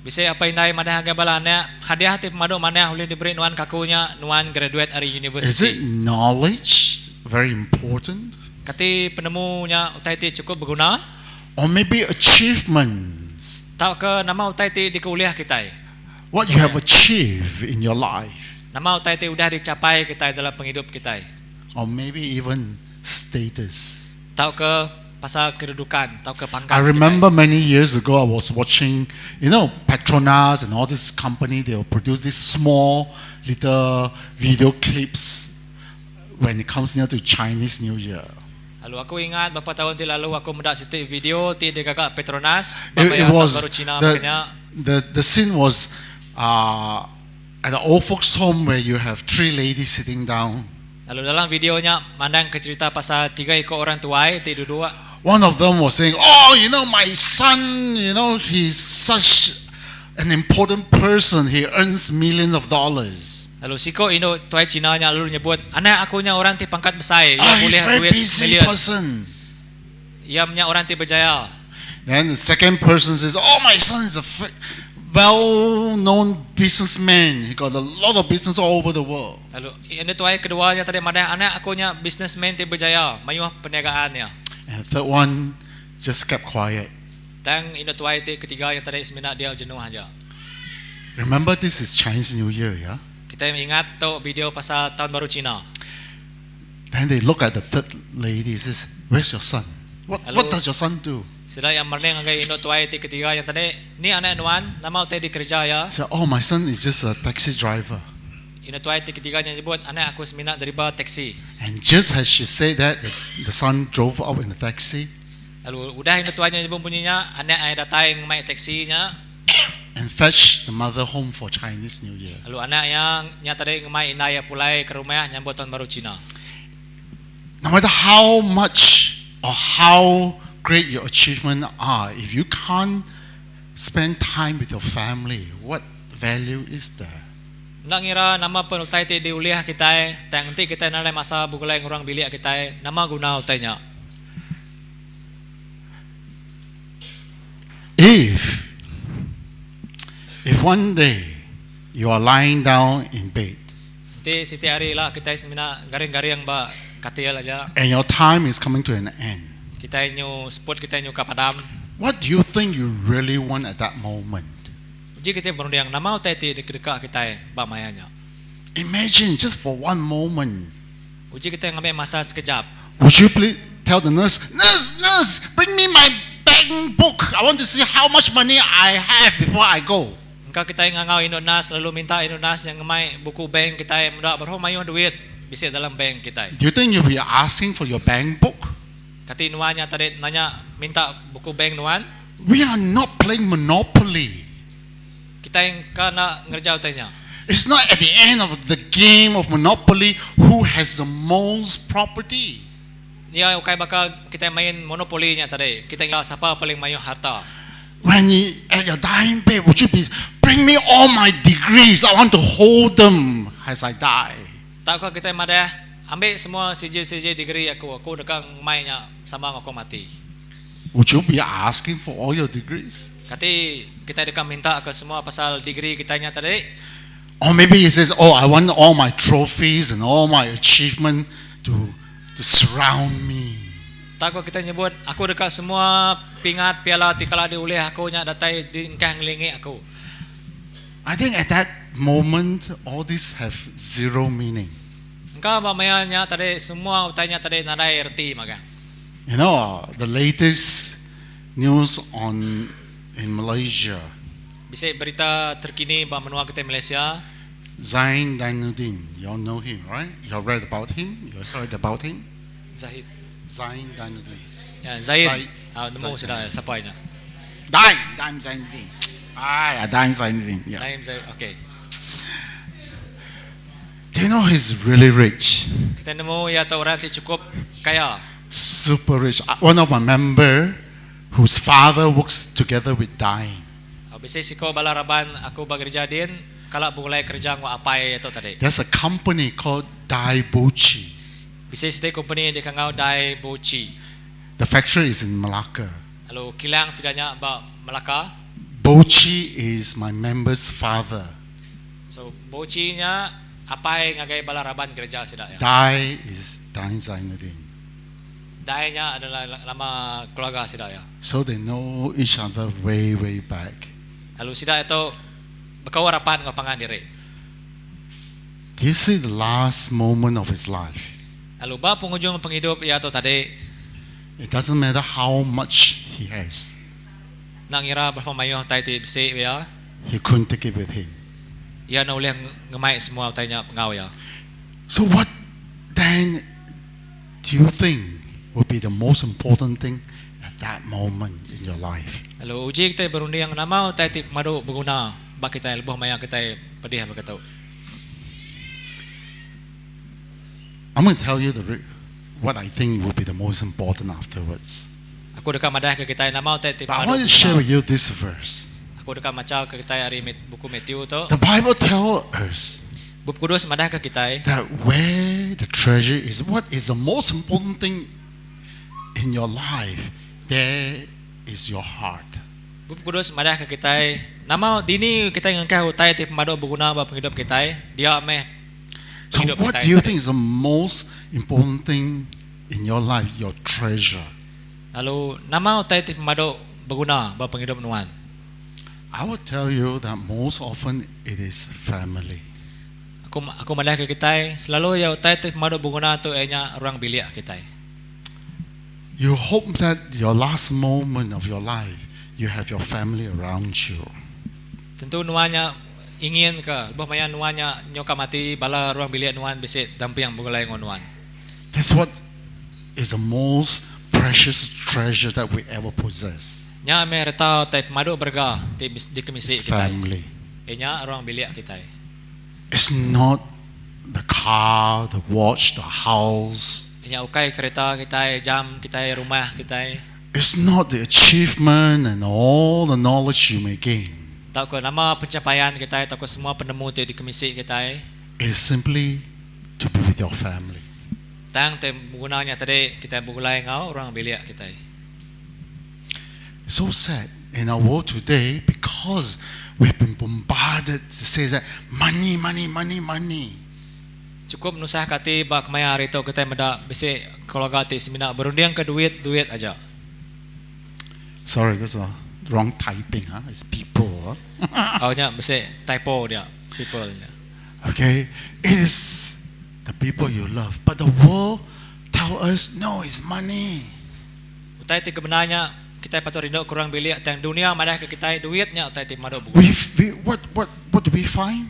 Bisi apai indai madah ngagai bala anak, hadiah ti pemadu manah ulih diberi nuan ke aku nya nuan graduate ari Is it universiti. knowledge very important? Kati penemu nya utai ti chukup beguna? Or maybe achievements? Tauka nama utai ti dikeulih kitai? What you have achieved in your life? Nama utai ti udah dichapai kitai dalam pengidup kitai? Or maybe even status. Tauka pasal kedudukan tauka pangkat I kitai. remember many years ago I was watching, you know, Petronas and all this company, they will produce these small little video clips when it comes near to Chinese New Year. Lalu aku ingat berapa taun ti lalu aku meda siti video ti digaga Petronas ba It, it maya Tahun was Baru Cina the, baka nya. the the scene was uh, at the old folks home where you have three ladies sitting down. Lalu dalam video nya mandangka cherita pasal tiga iku orang tuai ti duduk. One of them was saying, "Oh, you know my son, you know he's such an important person. He earns millions of dollars." Lalu siku indu tuai Cina nya lalu nyebut, "Anak aku nya orang ti pangkat besai, iya Ah, he's bulih very duit busy million. person. Iya menya orang ti berjaya." Then the second person says, "Oh, my son is a well-known businessman. He got a lot of business all over the world." Lalu indu tuai kedua nya tadi madah, "Anak aku nya businessman ti berjaya, mayuh perniagaan iya." And the third one just kept quiet. Tang indu tuai ti ketiga nya tadi semina diau jenuh aja. Remember this is Chinese New Year, ya? Kitai ingat tu video pasal Taun Baru Cina. Then they look at the third lady says, Where's your son? What, Lalu, what does your son do? Sida iya merening ngagai indu tuai ti ketiga nya tadi, Ni anak nuan, nama utai dikereja iya? Say, oh, my son is just a taxi driver. Indu tuai ti ketiga nya nyebut, Anak aku semina deriba taxi. And just as she said that, the, the son drove up in the taxi. Lalu udah indu tuai nya nyebut munyi nya, anak iya datai ngemai taxi nya. And fetch the mother home for Chinese New Year. Lalu anak iya nya tadi ngemai indai iya pulai ke rumah nyambut Taun Baru Cina. No matter how much or how great your achievement are, if you can't spend time with your family, what value is there? Enda ngira nama pen utai ti diulih kitai, tang enti kitai nadai masa begulai enggau orang bilik kitai, nama guna utai nya? If if one day you are lying down in bed. Enti siti hari ila kitai semina garing-garing ba katil aja. And your time is coming to an end. Kita nyu seput kita nyu ka padam. What do you think you really want at that moment? Uji kita berunding nama utai ti deka kita ba maya nya. Imagine just for one moment. Uji kita ngambil masa sekejap. Would you please tell the nurse, nurse, nurse, bring me my bank book. I want to see how much money I have before I go. Engka kita ngangau indu nas lalu minta indu nas yang ngemai buku bank kita meda berapa mayuh duit bisi dalam bank kita. Do you think you'll be asking for your bank book? Kati nuannya tadi nanya minta buku bank nuan. We are not playing Monopoly. Kita yang kena ngerja utainya. It's not at the end of the game of Monopoly who has the most property. Ya ukai bakal kita main monopoli nya tadi. Kita ngira siapa paling mayuh harta. When you at your dying bed, would you be bring me all my degrees? I want to hold them as I die. Tak kau kita madah ambil semua sijil-sijil degree aku. Aku dekat mainnya sama aku mati. Would you be asking for all your degrees? Kati kita dekat minta ke semua pasal degree kita nya tadi. Or maybe he says, Oh, I want all my trophies and all my achievement to surround me. Tak kau kita nyebut aku dekat semua pingat piala tikala diulih aku nya datai di engkah ngelingi aku. I think at that moment, all these have zero meaning. Engkau ba maya nya tadi semua utainya tadi nadai erti maga. The latest news on in Malaysia, Bisa berita terkini ba menua kita Malaysia. Zain Zainuddin, you all know him, right? You have read about him? You heard about him? Zahid. Zain Zainuddin. Ya, Zaid. Zaid. Ah, nemu Zaid. sudah siapa nya. Daim, Daim Zainuddin. Ah, yeah, Daim Zainuddin. Yeah. Naim Zaid. Okay. Do you know he's really rich? Kita nemu ya tu orang ti cukup kaya. Super rich. One of my member whose father works together with Daim. Ah, Bisa siko bala raban aku bekerja din kalau mulai kerja ngau apai itu tadi. There's a company called Daibochi. Bisa siti company di kangau Dai Bochi. The factory is in Malacca. Lalu kilang sidanya ba Melaka. Bochi is my member's father. So Bochi nya apai ngagai bala raban kerja sida ya. Dai is Daim Zainuddin. Dai nya adalah lama keluarga sida ya. So they know each other way, way back. Lalu sida itu bekau harapan ngau pangan diri. Do you see the last moment of his life? Lalu ba penghujung penghidup ia tu tadi It doesn't matter how much he has. nak ngira berapa mayuh tai ti bisi ya. He couldn't take it with him. Ia nak boleh ngemai semua tanya ngau ya. So what then do you think would be the most important thing at that moment in your life? Lalu uji kita berunding nama tai ti madu berguna bak kita lebuh maya kita pedih apa kata. I'm going to tell you what I think will be the most important afterwards. Aku dekat madah ke kita nama tai ti But I madu want to share berguna. with you this verse. Aku dekat maca ke kita hari buku Matthew tu. The Bible tells us Buku Kudus madah ke kita that where the treasure is, what is the most important thing in your life, there is your heart. Buku Kudus madah ke kita nama dini kita ngangkah utai ti pemadu berguna ba penghidup kita dia meh So penghidup what kita do you tadi. think is the most important thing in your life, your treasure? Lalu nama utai ti pemadu berguna ba penghidup nuan. I will tell you that most often it is family. Aku madah ke kita selalu ya utai ti pemadu berguna tu ianya ruang bilik kita. You hope that your last moment of your life, you have your family around you. Tentu nuannya ingin ke lebuh maya nuannya nyoka mati bala ruang bilik nuan bisi damping begulai ngon nuan. That's what is the most precious treasure that we ever possess. Nya me reta tai pemadu berga ti di kemisi It's kita. family. Inya ruang bilik kita. It's not the car, the watch, the house. Inya ukai kereta kita, jam kita, rumah kita. It's not the achievement and all the knowledge you may gain. Tak ke nama pencapaian kita, tak ke semua penemu ti di kemisi kita. It is simply to be with your family. Tang te gunanya tadi kita begulai ngau orang bilik kita. So sad in our world today because we've been bombarded to say that money, money, money, money. Cukup nusah ke ati ba kemaya hari tu kita meda bisi keluarga ti semina berunding ke duit-duit aja. Sorry, that's a wrong typing. Huh? It's people. Huh? Oh nya bisi typo dia people nya. Okay, it is the people you love, but the world tell us no, it's money. Utai ti kebenarnya kita patut rindu ke ruang bilik tang dunia madah ke kita duitnya utai ti madu beguna. We what do we find?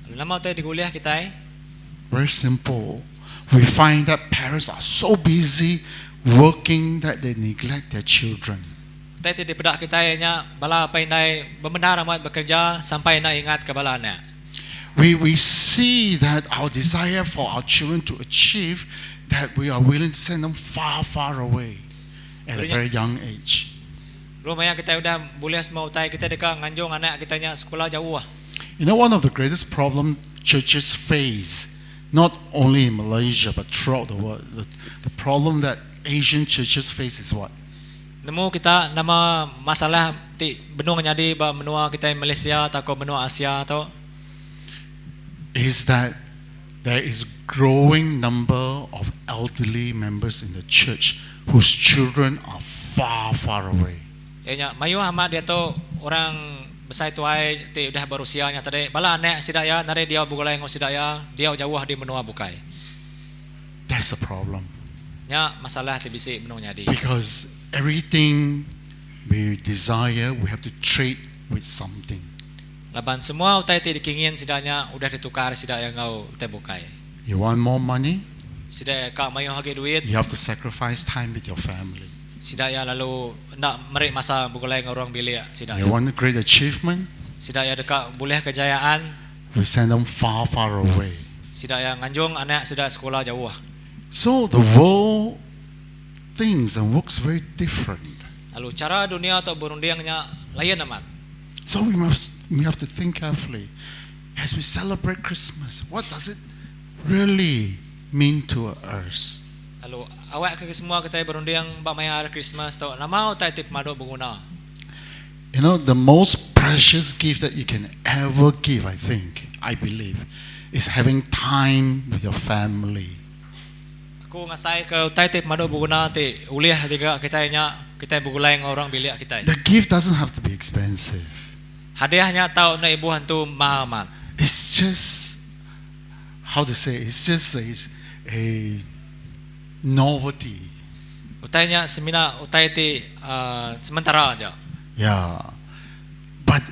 Lalu nama utai digulih kita? Very simple. We find that parents are so busy working that they neglect their children. Utai ti dipedak kita nya bala apai indai benar amat bekerja sampai nak ingat ke bala anak. We see that our desire for our children to achieve that we are willing to send them far, far away at a very young age. Lu maya kita udah boleh semua utai kita dekat nganjung anak kita nya sekolah jauh. One of the greatest problem churches face, not only in Malaysia but throughout the world, the problem that Asian churches face is what? Nemu kita nama masalah ti benung nyadi ba menua kita Malaysia atau ke menua Asia atau is that there is growing number of elderly members in the church whose children are far, far away. Ya nya mayu amat dia tu orang besar tuai ti udah berusia nya tadi bala anak sidak ya nare dia begulai ngau sidak ya dia jauh di menua bukai. That's a problem. Nya masalah ti bisi benung nyadi. Because everything we desire we have to trade with something. Laban semua utai ti dikingin sidaknya udah ditukar sidak yang ngau utai bukai. You want more money? Sidak ka mayu hagi duit. You have to sacrifice time with your family. Sidak ya lalu nak merik masa begulai dengan orang bilik sidak. You want a great achievement? Sidak ya dekat boleh kejayaan. We send them far, far away. Sidak ya nganjung anak sidak sekolah jauh. So the world thinks and works very different. Lalu cara dunia atau berundingnya lain amat. So we have to think carefully as we celebrate Christmas. What does it really mean to us? Lalu awak ke semua kita berunding bak maya hari Christmas tu nama utai ti pemadu berguna. The most precious gift that you can ever give, I think, I believe, is having time with your family. Aku ngasai ke utai ti pemadu berguna ti ulih tiga kita nya kita bergulai dengan orang bilik kita. The gift doesn't have to be expensive. Hadiahnya tau nak ibu hantu mahal amat. It's just, how to say, it's just a novelty. Utainya semina utai ti sementara aja. Yeah. But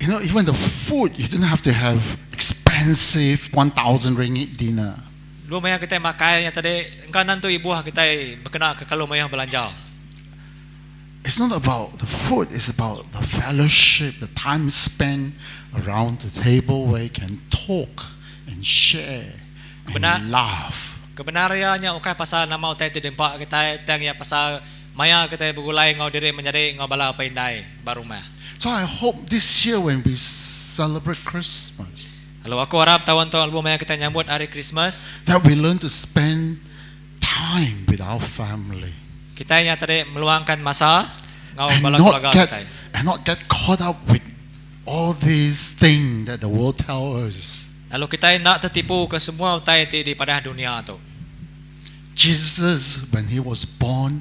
even the food, you don't have to have expensive 1,000 ringgit dinner. Lu maya kita makannya tadi, engkau nanti ibu kita berkena ke kalau maya belanja. It's not about the food, it's about the fellowship, the time spent around the table where you can talk and share and Benar. laugh. Kebenarannya ukai pasal nama utai ti dempak kita, tang ya pasal maya kita bergulai ngau diri menjadi ngau bala apa indai baru mah. So I hope this year when we celebrate Christmas, Lalu aku harap tahun tu album maya kita nyambut hari Christmas, that we learn to spend time with our family. Kita nya tadi meluangkan masa ngau And bala not keluarga get kita. and not get caught up with all these things that the world tells us. Lalu kita nak tertipu ke semua utai ti di pada dunia tu. Jesus, when he was born,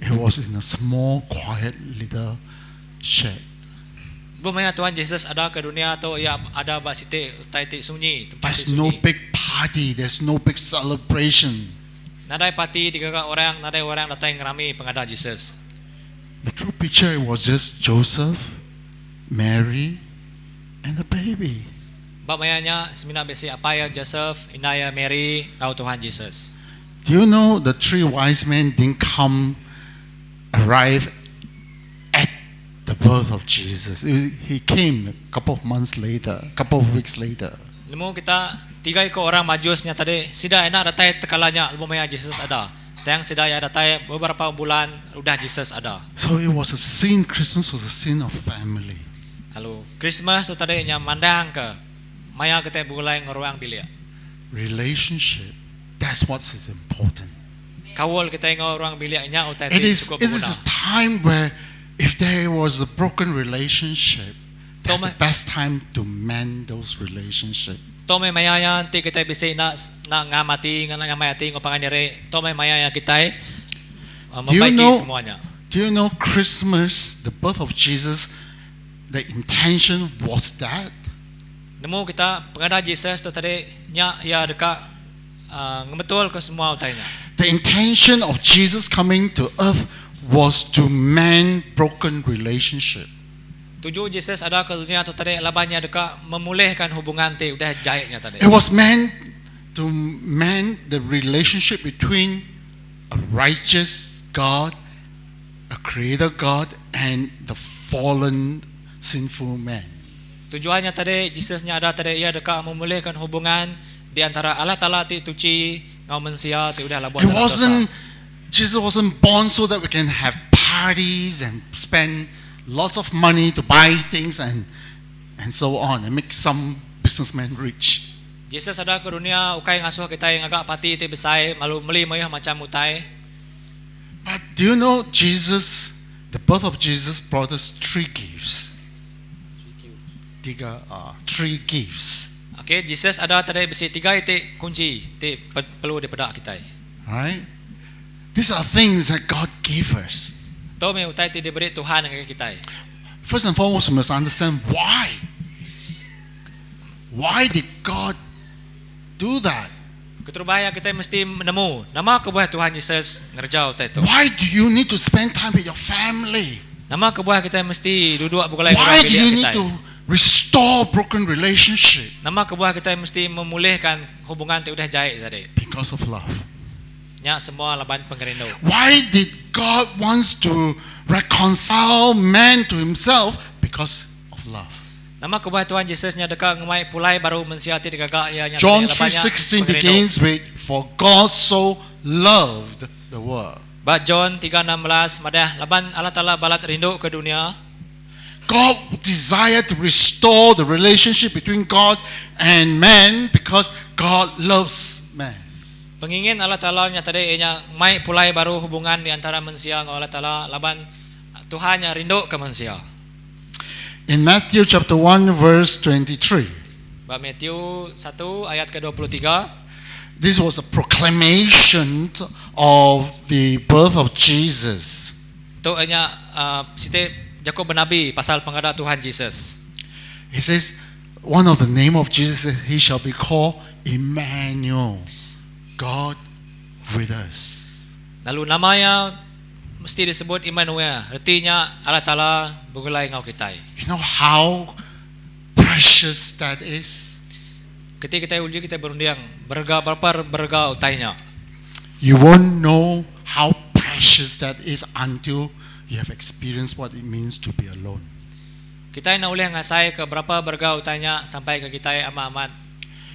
he was in a small, quiet little shed. Bu maya Tuhan Jesus ada ke dunia tu ia ada bak siti utai ti sunyi, tempat ti There's no sunyi. big party, there's no big celebration. Nadai parti digagak orang, nadai orang datang ngerami pengada Jesus. The true picture was just Joseph, Mary, and the baby. Bak mayanya semina besi apa ya Joseph, inaya Mary, kau Tuhan Jesus. Do you know the three wise men didn't come arrive at the birth of Jesus? He came a couple of months later, a couple of weeks later. Nemu kita tiga ikut orang majusnya tadi, sida enak datai tekalanya lebu maya Jesus ada. Tang sida ya datai beberapa bulan udah Jesus ada. So it was a scene, Christmas was a scene of family. Lalu Christmas tu tadi nya mandang ke maya kita begulai ngeruang bilik. Relationship, that's what's important. Kawal kita ngau ruang bilik nya utai It ti cukup is berguna. a time where if there was a broken relationship, that's the Toma- best time to mend those relationships. Tu meh maya iya enti kitai bisi enda enda ngam ati enda nyamai ati enggau pangan diri tu meh maya iya kitai Do you membaiki know semua nya. do you know Christmas, the birth of Jesus, the intention was that? Nemu kita pengada Jesus tu tadi nya iya deka uh, ngemetulka semua utai nya. The intention of Jesus coming to earth was to mend broken relationship. Tuju Jesus ada ke dunia tu tadi laban iya deka memulihkan hubungan ti udah jai nya tadi. It was meant to mend the relationship between a righteous God, a creator God, and the fallen sinful man. Tujuannya tadi Jesus nya ada tadi ia deka memulihkan hubungan di antara Allah Taala ti tuci ngau mensia ti udah labuh It dalam dosa. wasn't Jesus wasn't born so that we can have parties and spend lots of money to buy things and and so on and make some businessmen rich. Jesus ada ke dunia ukai ngasuh kita yang agak parti ti besai malu meli mayuh macam utai. But do you know Jesus, the birth of Jesus brought us three gifts. Tiga, three gifts. Okay, Jesus ada tadi bisi tiga iti kunci ti perlu dipedak kita. Right? These are things that God gave us. Tu meh utai ti diberi Tuhan ngagai kita. First and foremost, we must understand why. Why did God do that? Keterubah kita mesti menemu nama kebuah Tuhan Yesus ngerja utai tu. Why do you need to spend time with your family? Nama kebuah kita mesti duduk begulai Why dengan do you bilik need kita. to restore broken relationship? Nama kebuah kita mesti memulihkan hubungan ti udah jai tadi. Because of love. Nya semua laban pengerindu. Why did God wants to reconcile man to himself? Because of love. Nama kebuah Tuhan Yesus nya deka ngemai pulai baru mensia ti digagak ia nya John tadi laban nya 3:16 pengerindu. begins with for God so loved the world. Ba John 3:16 madah laban Allah Taala balat rindu ke dunia. God desired to restore the relationship between God and man because God loves man. Pengingin Allah Taala nya tadi nya mai pulai baru hubungan di antara mensia dengan Allah Taala laban Tuhan nya rindu ke mensia. In Matthew chapter 1 verse 23, Ba Matthew 1 ayat ke-23 this was a proclamation of the birth of Jesus. tu nya siti Jacob bernabi pasal pengada Tuhan Jesus. He says one of the name of Jesus is he shall be called Emmanuel, God with us. Lalu namanya mesti disebut Emmanuel, artinya Allah Taala begulai ngau kita. You know how precious that is? Ketika kita uji kita berundiang, berga berapa berga utainya. You won't know how precious that is until you have experienced what it means to be alone. Kita nak boleh ngasai ke berapa berga utainya sampai ke kita amat-amat.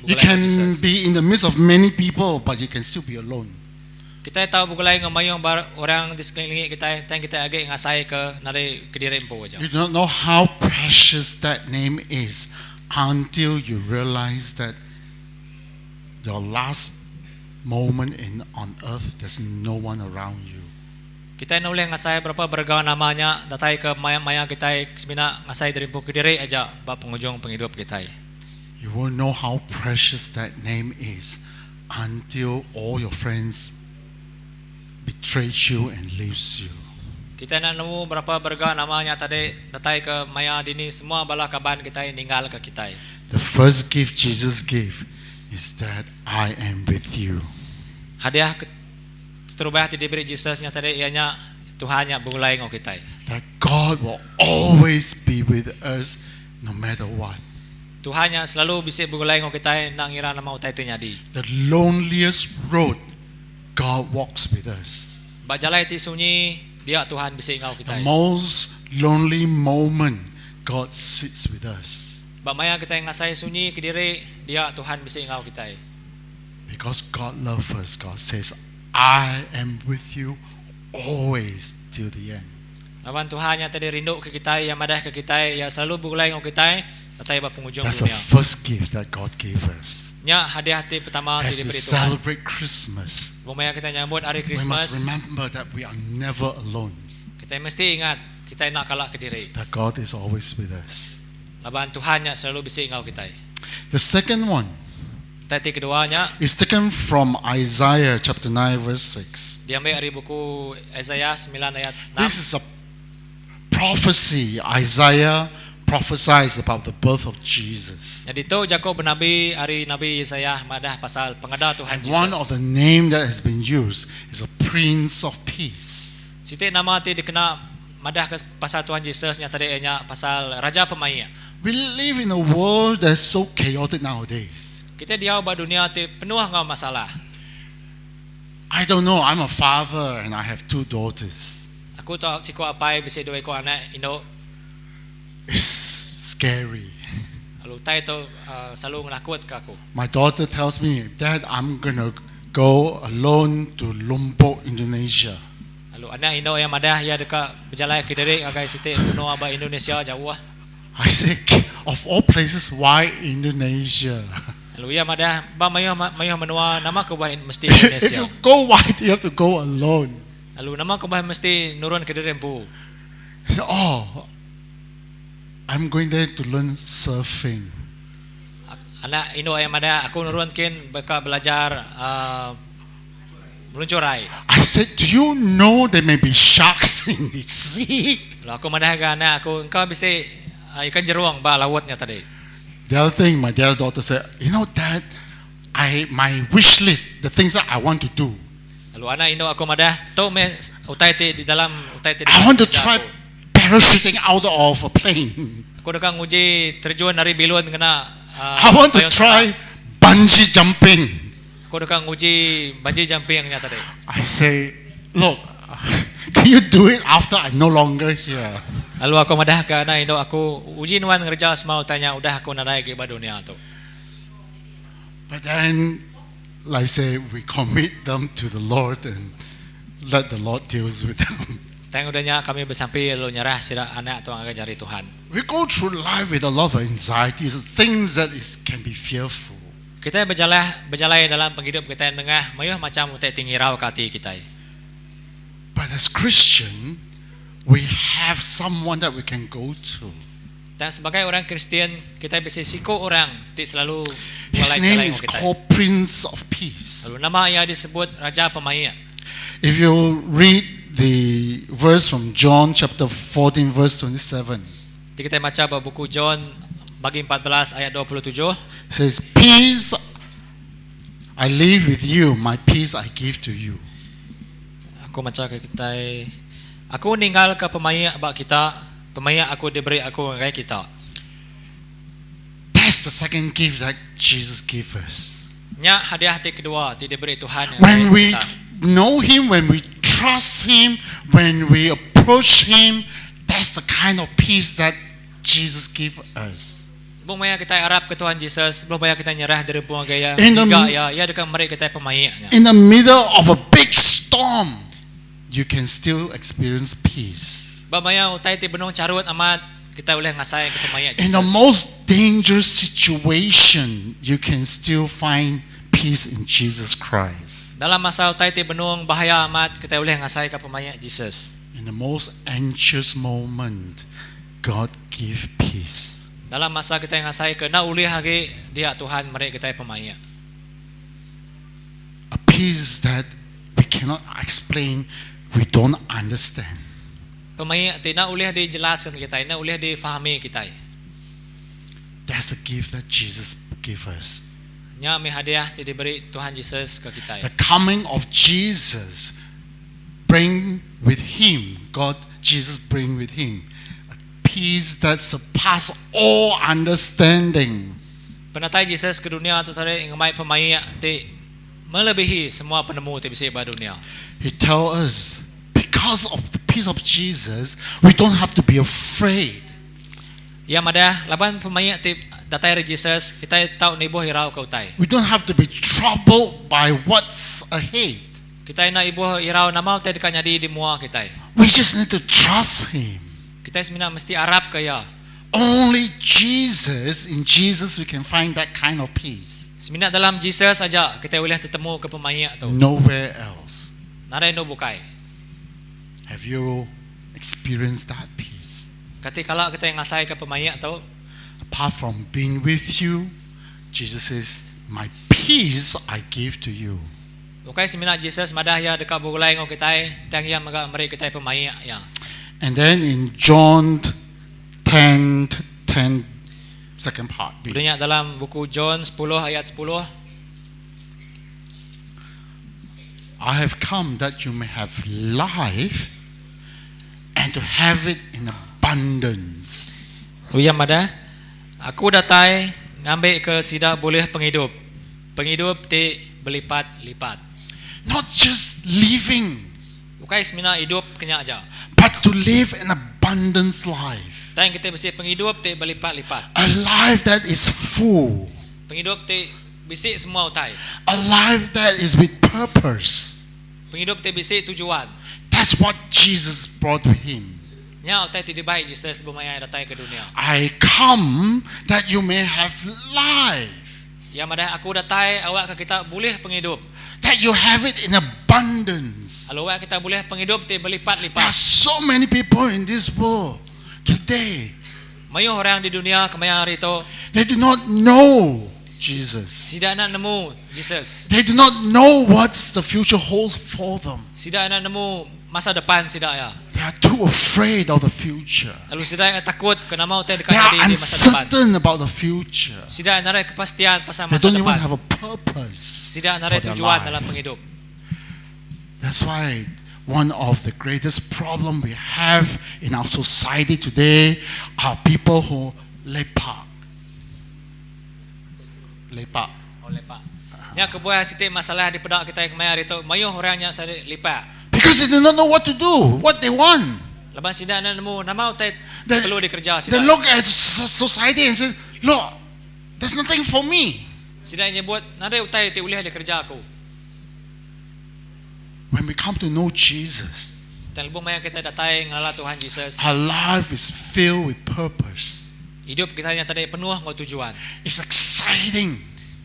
You begulai can dengan Jesus. be in the midst of many people, but you can still be alone. Kita tahu begulai dengan mayung orang di sekeliling kita, tang kita agak ngasai ke nari ke diri empu aja. You don't know how precious that name is until you realize that your last moment in on earth, there's no one around you. Kita nak boleh ngasai berapa berga namanya datai ke maya-maya kita semina ngasai dari empu ke diri aja ba penghujung penghidup kita. You won't know how precious that name is until all your friends betrays you and leaves you. Kita nak nemu berapa berga namanya tadi datai ke maya dini semua bala kaban kita yang ninggal ke kita. The first gift Jesus gave is that I am with you. Hadiah terubah ti diberi Jesusnya tadi ianya Tuhannya begulai ngau kita. That God will always be with us no matter what. Tuhannya selalu bisa begulai ngau kita nak ngira nama utai tu nyadi. The loneliest road, God walks with us. Ba jalai ti sunyi dia Tuhan bisa ngau kita. The most lonely moment, God sits with us. Ba maya kita yang ngasai sunyi ke diri dia Tuhan bisa ngau kita. Because God loves us, God says, I am with you always till the end. Lawan Tuhan yang tadi rindu ke kita, yang madah ke kita, yang selalu begulai ngau kita, datai ba penghujung That's the dunia. first gift that God gave us. Nya hadiah ti pertama ti As we diberi Tuhan. celebrate Christmas, Bumaya kita nyambut hari we must Christmas, remember that we are never alone. kita mesti ingat kita nak kalah ke diri. That God is always with us. Laban Tuhan yang selalu bisi ngau kita. The second one Utai ti kedua nya is taken from Isaiah chapter 9 verse 6. Diambi ari buku Isaiah semilan ayat enam. This is a prophecy Isaiah prophesies about the birth of Jesus. Nyadi tu jaku benabi ari Nabi Isaiah madah pasal pengada Tuhan And one of Jesus. the name that has been used is a Prince of Peace. Siti nama ti dikena madah ke pasal Tuhan Jesus nya tadi iya nya pasal Raja Pemaik. We live in a world that's so chaotic nowadays. Kitai diau ba dunya ti penuh enggau masalah. I don't know, I'm a father and I have two daughters. Aku tu siku apai bisi dua iku anak indu. It's scary. Lalu utai tu selalu ngenakutka aku. My daughter tells me, Dad, I'm gonna go alone to Lombok, Indonesia. Lalu anak indu iya madah iya deka bejalai kediri ngagai siti menua ba Indonesia jauh. I say, of all places, why Indonesia? Lalu iya madah, ba mayuh mayuh menua nama kebuah mesti If Indonesia. you go, why do you have to go alone? Lalu nama kebuah mesti nurun kediri empu. He said, oh, I'm going there to learn surfing. Anak indu iya madah, aku nurun kin beka belajar uhh meluncur ai. I said, do you know there may be sharks in the sea? Lalu aku madah ga anak aku, engka bisi ikan jerung ba laut nya tadi. The other thing my other daughter said, you know dad, I my wish list, the things that I want to do. Lalu anak indu aku madah, tu meh utai ti di dalam utai ti I want to deka try aku. parachuting out of a plane. Aku deka nguji terjun ari bilun ngena I want to payung try terbang. bungee jumping. Aku deka nguji bungee jumping nya tadi. I say, look, can you do it after I'm no longer here? Lalu aku madah ke anak indu aku, uji nuan ngereja semua utai nya udah aku nadai agi ba dunya tu. But then, like I say, we commit them to the Lord and let the Lord deals with them. Tang udah nya kami besampi lalu nyerah sida anak tu ngagai jari Tuhan. We go through life with a lot of anxieties, things that is can be fearful. Kitai bejalah bejalai dalam pengidup kitai nengah mayuh macham utai ti ngirauka ati kitai. But as Christian, we have someone that we can go to. Tang sebagai orang Kristian, kitai bisi siku orang ti selalu His begulai name sejalai is enggau kitai. called Prince of Peace. Lalu nama iya disebut Raja Pemaik. If you read the verse from John chapter 14 verse 27. Ti kitai macha ba buku John bagi 14 ayat 27. It says, Peace I leave with you, my peace I give to you. Aku macha ke kitai, Aku ninggalka pemaik ba kita, pemaik aku diberi aku ngagai kita. That's the second gift that Jesus gave us. Nya hadiah ti kedua ti diberi Tuhan ngagai When we kita. know him, when we trust him, when we approach him, that's the kind of peace that Jesus gave us. Lebuh maya kitai arap ke Tuhan Jesus, lebuh maya kitai nyerah diri empu ngagai Iya, In the ngiga Iya, Iya deka meri kitai pemaik nya. In the middle of a big storm, you can still experience peace. Ba maya utai ti benung charut amat, kitai ulih ngasai ke pemaik In the Jesus. most dangerous situation, you can still find peace in Jesus Christ. Dalam masa utai ti benung bahaya amat, kitai ulih ngasai ke pemaik Jesus. In the most anxious moment, God give peace. Dalam masa kitai ngasai ke enda ulih agi, dia Tuhan meri kitai pemaik. A peace that we cannot explain, we don't understand. Pemaik ti enda ulih dijelaska kitai, enda ulih difahami kitai. That's a gift that Jesus give us. Nya mih hadiah ti diberi Tuhan Jesus ke kitai. The coming of Jesus bring with him, God, Jesus bring with him a peace that surpass all understanding. Penatai Jesus ke dunya tu tadi ngemai pemaik ti melebihi semua penemu ti bisi ba dunya. He tell us, because of the peace of Jesus, we don't have to be afraid. Iya madah, laban pemaik ti datai ari Jesus, kitai tau nibuh irau ke utai. We don't have to be troubled by what's ahead. Kitai enda ibuh irau nama utai deka nyadi di mua kitai. We just need to trust him. Kitai semina mesti arap ke iya. Only Jesus, in Jesus we can find that kind of peace. Semina dalam Jesus aja kitai ulih tetemu ke pemaik tu. Nowhere else. Nadai endur bukai. Have you experienced that peace? Kati kala kitai ngasai ke pemaik tu? Apart from being with you, Jesus says, My peace I give to you. Bukai semina Jesus madah ya deka begulai ngau kita, tang iya mega meri kita pemaik ya. And then in John 10 10, second part B. Dunia dalam buku John 10 ayat 10, I have come that you may have life and to have it in abundance. Iya madah, aku datai ngambil ke sida boleh penghidup. Penghidup ti berlipat-lipat. Not just living, Bukai semina hidup kenya aja. but to live an abundance life. Tang kita bisi penghidup ti berlipat-lipat. A life that is full. Penghidup ti bisi semua utai. A life that is with purpose. Penghidup ti bisi tujuan. That's what Jesus brought with him. Nya utai ti dibai Jesus bumaya datai ke dunia. I come that you may have life, Ya madah aku datai awak ke kita boleh penghidup. that you have it in abundance. Lalu awak kita boleh penghidup ti There are berlipat-lipat. so many people in this world today. Mayuh orang di dunia kemaya hari itu They do not know Jesus. sida nak nemu Jesus. They do not know what the future holds for them. Sida nak nemu masa depan sida ya. They are too afraid of the future. Lalu sida yang takut kena mau utai dekat They are jadi di masa depan. uncertain about the future. Sida narai kepastian pasal They masa don't even depan. have a purpose Sida for narai their tujuan dalam life. penghidup. That's why one of the greatest problem we have in our society today are people who lepak. Lepak. Oh lepak. Nya kebuah siti masalah di pedak kita kemaya hari tu, mayuh orangnya sari lipat. Because they do not know what to do, what they want. Lepas sida nak nemu nama utai They, perlu dikerja sida. they look at society and say, look, there's nothing for me. Sida nyebut nadai utai ti ulih dikerja aku. When we come to know Jesus, Dan lebuh maya kita datai ngala Tuhan Jesus. our life is filled with purpose. Hidup kita yang tadi penuh ngau tujuan. It's exciting.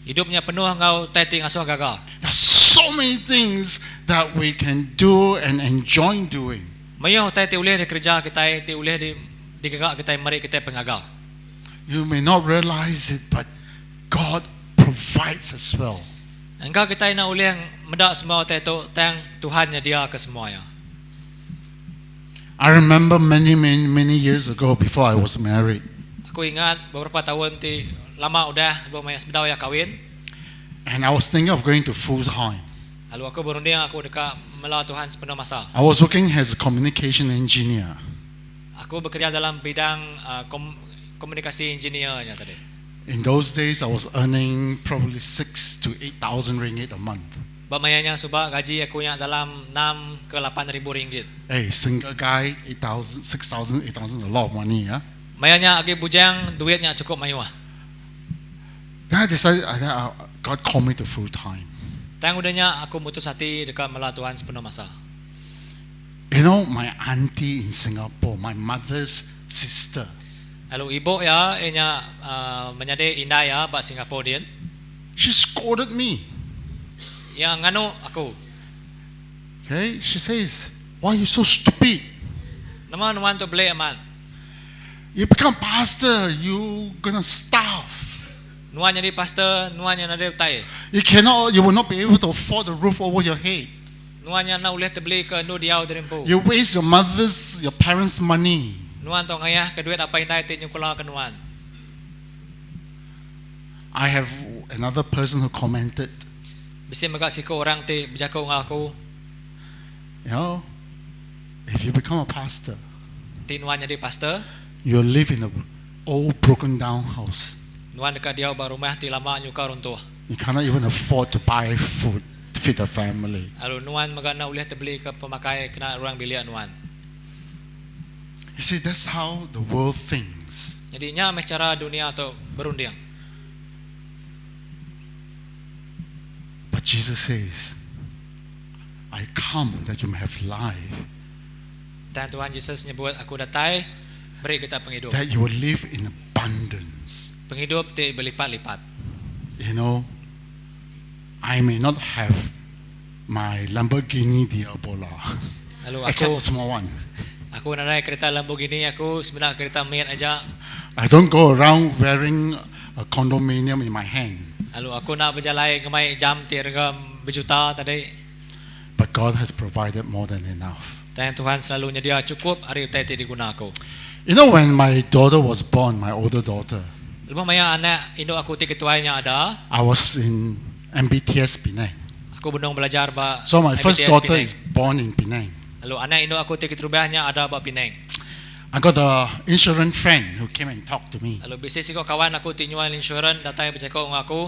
Hidupnya penuh ngau utai ti ngasuh gagal. There's so many things that we can do and enjoy doing. Mayuh utai ti ulih dikerja kita ti ulih di digagak kita meri kita pengagal. You may not realize it, but God provides as well. Engkau kita nak ulih medak semua utai tu tang Tuhan nyedia ke semuanya. I remember many, many, many years ago before I was married, Aku ingat beberapa tahun ti lama udah belum maya sebedau ya kawin. and I was thinking of going to full time. Lalu aku berunding aku dekat mela Tuhan sepenuh masa. I was working as a communication engineer. Aku bekerja dalam bidang komunikasi engineernya tadi. In those days, I was earning probably 6,000 to 8,000 ringgit a month. Bamayanya subak gaji aku nya dalam 6 ke 8 ribu ringgit. Hey, single guy, 8,000, 6,000, 8,000, a lot of money, yeah? Mayanya agi bujang duitnya cukup mayuah. Then I decided, God called me to full time. Tang udahnya aku mutus hati dekat mela Tuhan sepenuh masa. You know, my auntie in Singapore, my mother's sister, Lalu ibu ya, inya menyadi indah ya, bak Singapore dia. she scolded me. Yang nganu aku. Okay, she says, why are you so stupid? Nama nuan tu beli aman. You become pastor, you gonna starve. Nuan jadi pastor, nuan yang ada utai. You cannot, you will not be able to afford the roof over your head. Nuan yang nak ulih terbeli ke nu diau dari empu. You waste your mother's, your parents' money. Nuan tu ngayah ke duit apa indai ti nyukula ke nuan. I have another person who commented, Bisi mega siku orang ti berjaku dengan aku, you know, if you become a pastor, ti nuan jadi pastor, you'll live in an old broken down house. nuan dekat dia ba rumah ti lama nyuka runtuh. You cannot even afford to buy food to feed the family. Lalu nuan mega nak ulih terbeli ke pemakai kena ruang bilik nuan. You see, that's how the world thinks. Jadi nya meh cara dunia tu berunding. But Jesus says, I come that you may have life, Dan Tuhan Yesus nyebut aku datai beri kita penghidup. that you will live in abundance. Penghidup ti berlipat-lipat. You know, I may not have my Lamborghini Diablo, Lalu except aku the small one. aku nak naik kereta Lamborghini aku sebenarnya kereta mate aja. I don't go around wearing a condominium in my hand. Lalu aku nak berjalai ngemai jam ti rega bejuta tadi. But God has provided more than enough. Tang Tuhan selalu nyedia cukup ari utai ti diguna aku. You know, when my daughter was born, my older daughter, Lebuh maya anak indu aku ti ketuai nya ada, I was in MBTS Penang. Aku benung belajar ba So my first MBTS daughter Penang. is born in Penang. Lalu anak indu aku ti keterubah nya ada ba Penang. I got a insurance friend who came and talked to me. Lalu bisi siko kawan aku ti nyual insurans datai bejako enggau aku.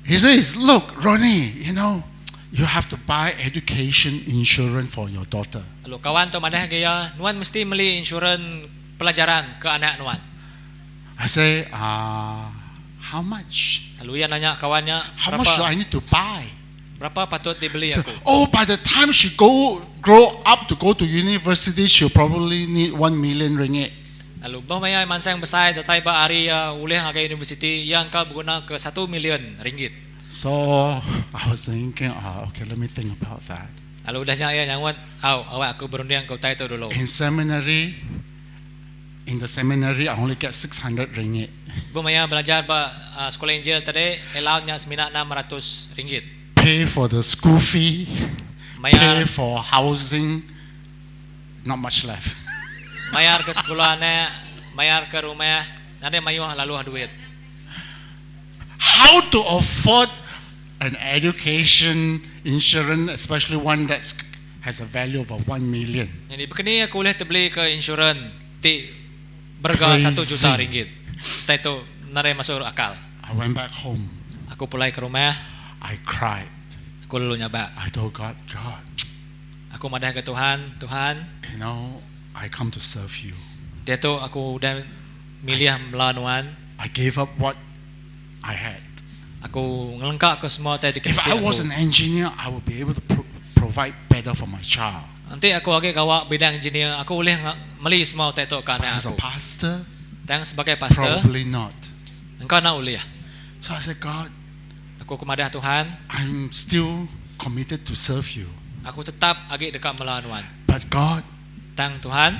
He says, "Look, Ronnie, you know, you have to buy education insurance for your daughter." Lalu kawan tu madah ke iya, nuan mesti meli insurans pelajaran ke anak nuan. I say, how much? Lalu iya nanya kawan nya, How much do berapa I need to buy? berapa patut dibeli So, aku? oh, by the time she go grow up to go to university, she'll probably need 1 million ringgit. Lalu bah maya mansang besai datai ba hari ya ulih ngagai universiti yang kau berguna ke 1 million ringgit. So I was thinking, oh, okay, let me think about that. Lalu udah nya iya nyangut, au awak aku berunding ke utai tu dulu. In seminary, in the seminary, I only get 600 ringgit. Bu maya belajar ba sekolah Injil tadi, allowance-nya semina 600 ringgit. Pay for the school fee, Mayar pay for housing, not much left. Mayar ke sekolah ne, mayar ke rumah, nade mayuh lalu duit. How to afford an education insurance, especially one that has a value of a 1 million? Jadi begini aku boleh terbeli ke insurans ti berga Crazy. 1 juta ringgit. Tai tu nare masuk akal. I went back home. Aku pulai ke rumah, I cried. aku lalu nyabak. I told God, God, Aku madah ke Tuhan, Tuhan, you know, I come to serve you. Dia tu aku dah milih melanuan. I gave up what I had. Aku ngelengkap ke semua tadi If I was an engineer, I would be able to provide better for my child. Nanti aku lagi gawak bidang engineer, aku boleh meli semua utai tu ke anak But as a aku. pastor, Dan sebagai pastor, probably not. engkau nak boleh. So I said, God, aku kemadah Tuhan, I'm still committed to serve you. Aku tetap agi dekat melanuan. But God, Tang Tuhan,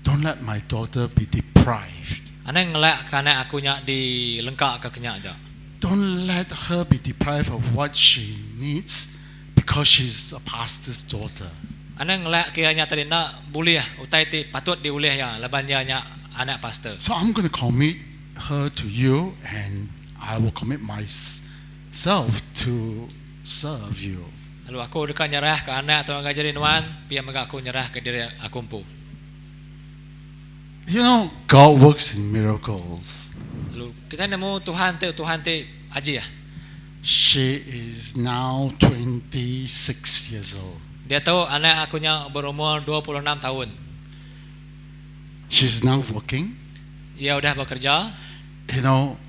don't let my daughter be deprived. Anang ngelak ke anak aku nyak di lengkak ke kenyak aja. Don't let her be deprived of what she needs because she's a pastor's daughter. Anang ngelak ke nya tadi nak boleh utai ti patut diulih ya laban dia nyak anak pastor. So I'm going to commit her to you and I will commit myself to serve you. Lalu aku dekat nyerah ke anak atau ngajarin nuan, biar mega aku nyerah ke diri aku empu. You know, God works in miracles. Lalu kita nemu Tuhan tu, Tuhan tu aji ya. She is now 26 years old. Dia tahu anak akunya berumur 26 tahun. She's now working. Ia udah bekerja. You know,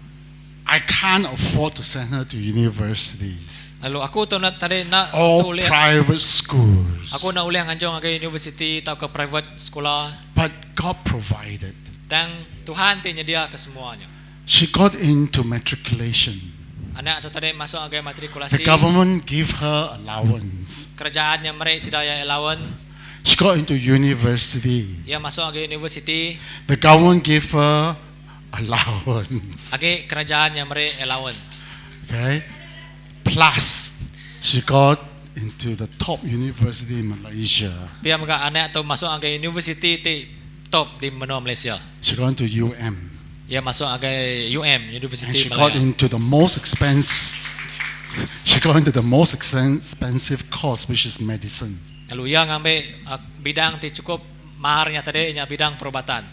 I can't afford to send her to universities. Lalu aku tu nak tadi nak All tu ulih, private schools. Aku nak ulih nganjung ke university atau ke private sekolah. But God provided. Dan Tuhan ti nyedia ke semuanya. She got into matriculation. Anak tu tadi masuk ke matrikulasi. The government gave her allowance. Kerajaan yang mereka sedaya allowance. She got into university. Ia masuk ke university. The government gave her allowance. Age kerajaan yang mereka allowance. Okay. Plus, she got into the top university in Malaysia. Pia mega anak tu masuk ke university ti top di menua Malaysia. She got into UM. Ia masuk ke UM, University And she got Malaya. into the most expensive. She got into the most expensive course, which is medicine. Lalu ia ngambil bidang ti cukup maharnya tadi, nya bidang perubatan.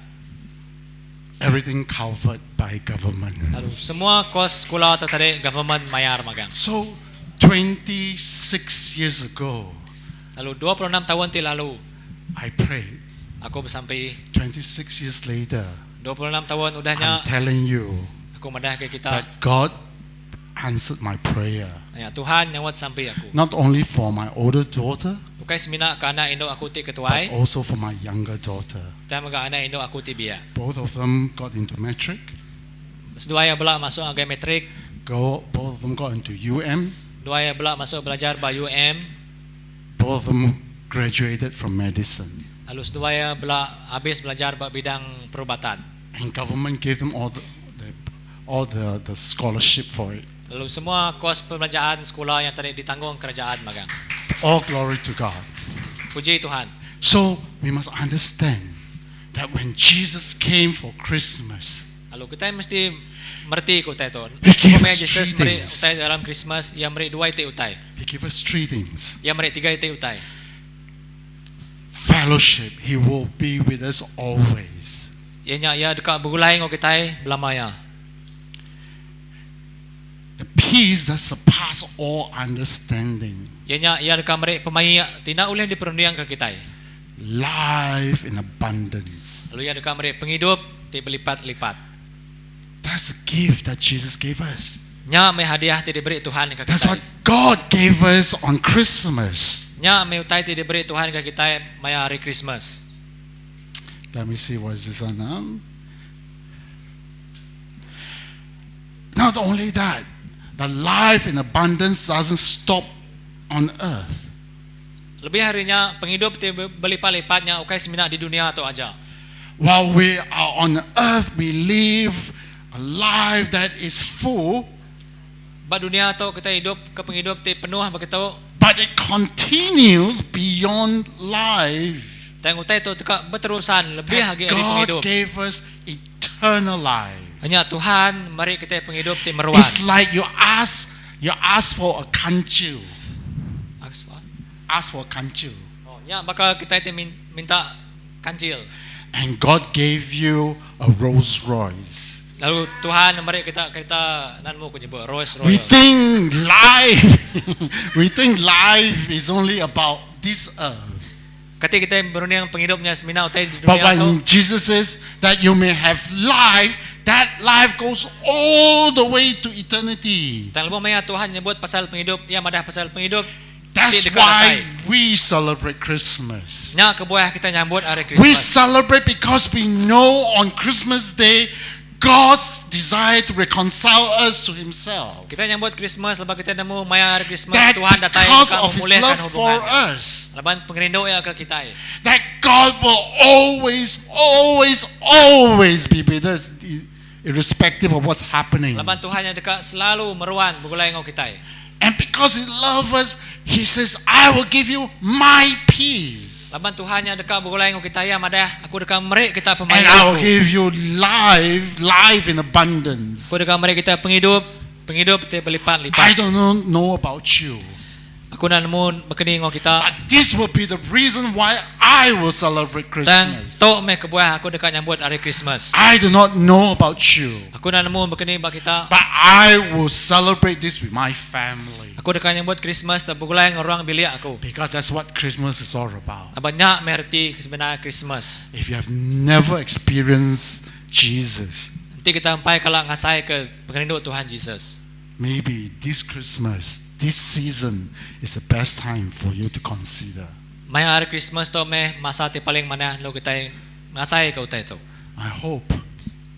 Everything covered by government. Lalu semua kos sekolah tu tadi government mayar magang. So 26 years ago, Lalu 26 tahun ti lalu, I prayed. Aku bersampai. 26 years later, 26 tahun udahnya, I'm telling you aku madah ke kita that God answered my prayer. Ya, Tuhan nyawat sampai aku. Not only for my older daughter, Bukan semina ke anak induk aku ti ketuai, but also for my younger daughter. Dan mega anak induk aku ti biak. Both of them got into matric. Seduai ya belak masuk agai matrik. Go, both of them got into UM. Dua ya belak masuk belajar ba UM. Both of them graduated from medicine. Lalu seduai ya belak habis belajar ba bidang perubatan. And government gave them all the all the the scholarship for it. Lalu semua kos pembelanjaan sekula nya tadi ditanggung kerajaan magang. All glory to God. Puji Tuhan. So we must understand that when Jesus came for Christmas, Lalu kitai mesti mereti ke utai tu. He gave Lebuh maya us Jesus three meri things. utai dalam Christmas, iya meri dua iti utai. He gave us three things. Iya meri tiga iti utai. Fellowship, He will be with us always. Iya nya iya deka begulai enggau kitai belama iya. The peace that surpass all understanding. Iya nya iya deka meri pemaik ti enda ulih diperundingka kitai. Life in abundance. Lalu iya deka meri pengidup ti belipat-lipat. That's the gift that Jesus gave us. Nya meh hadiah ti diberi Tuhan ka That's kitai. what God gave us on Christmas. Nya meh utai ti diberi Tuhan ka kitai maya hari Krismas. Let me see what is this one now. Not only that, the life in abundance doesn't stop on earth. Lebih ari nya, pengidup ti belipat-lipat nya ukai semina di dunia tu aja. While we are on earth, we live a life that is full. Ba dunia tu kitai idup ke pengidup ti penuh baka tu. But it continues beyond life. Tang utai tu deka beterusan lebih That agi ari God pengidup. gave us eternal life. Nya Tuhan meri kitai pengidup ti meruan. It's like you ask, you ask for a kancil. Ask for? Ask for a kancil. Oh, nya baka kitai ti minta kancil. And God gave you a Rolls Royce. Lalu Tuhan meri kita kereta nan mu ku nyebut Rolls We Royce. think life, we think life is only about this earth. Kati kitai berunding pengidup nya semina utai di But dunia tu. when Jesus says that you may have life, that life goes all the way to eternity. Tang lebuh maya Tuhan nyebut pasal pengidup, iya madah pasal pengidup ti That's deka datai. why we celebrate Christmas. Nya kebuah kitai nyambut hari We Krismas. celebrate because we know on Christmas Day God's desire to reconcile us to Himself. Kitai nyambut Krismas laban kitai nemu maya hari Krismas That Tuhan datai because deka of His memulihka love for hubungan. us, Laban pengerindu iya ke kitai. that God will always, always, always be with us, irrespective of what's happening. Laban Tuhan nya deka selalu meruan begulai enggau kitai. And because He loves us, He says, I will give you my peace. Laban Tuhan nya deka begulai enggau kitai, Iya madah, Aku deka meri kita pemaik And I will Aku. give you life, life in abundance. Aku deka meri kita pengidup, pengidup ti belipat-lipat. I don't know, know about you. Aku enda nemu bekeni enggau kita. But this will be the reason why I will celebrate Tang Christmas. tu meh kebuah aku deka nyambut hari Christmas. I do not know about you. Aku enda nemu bekeni ba kita. But I will celebrate this with my family. Aku deka nyambut Christmas te begulai enggau ruang bilik aku. Because that's what Christmas is all about. Laban nya meh reti ke sebenar Christmas. If you have never experienced Jesus, Enti kita empai kala ngasai ke pengerindu Tuhan Jesus. Maybe this Christmas, this season is the best time for you to consider. Maya hari Christmas tu meh masa ti paling manah endur kitai ngasai ke utai tu. I hope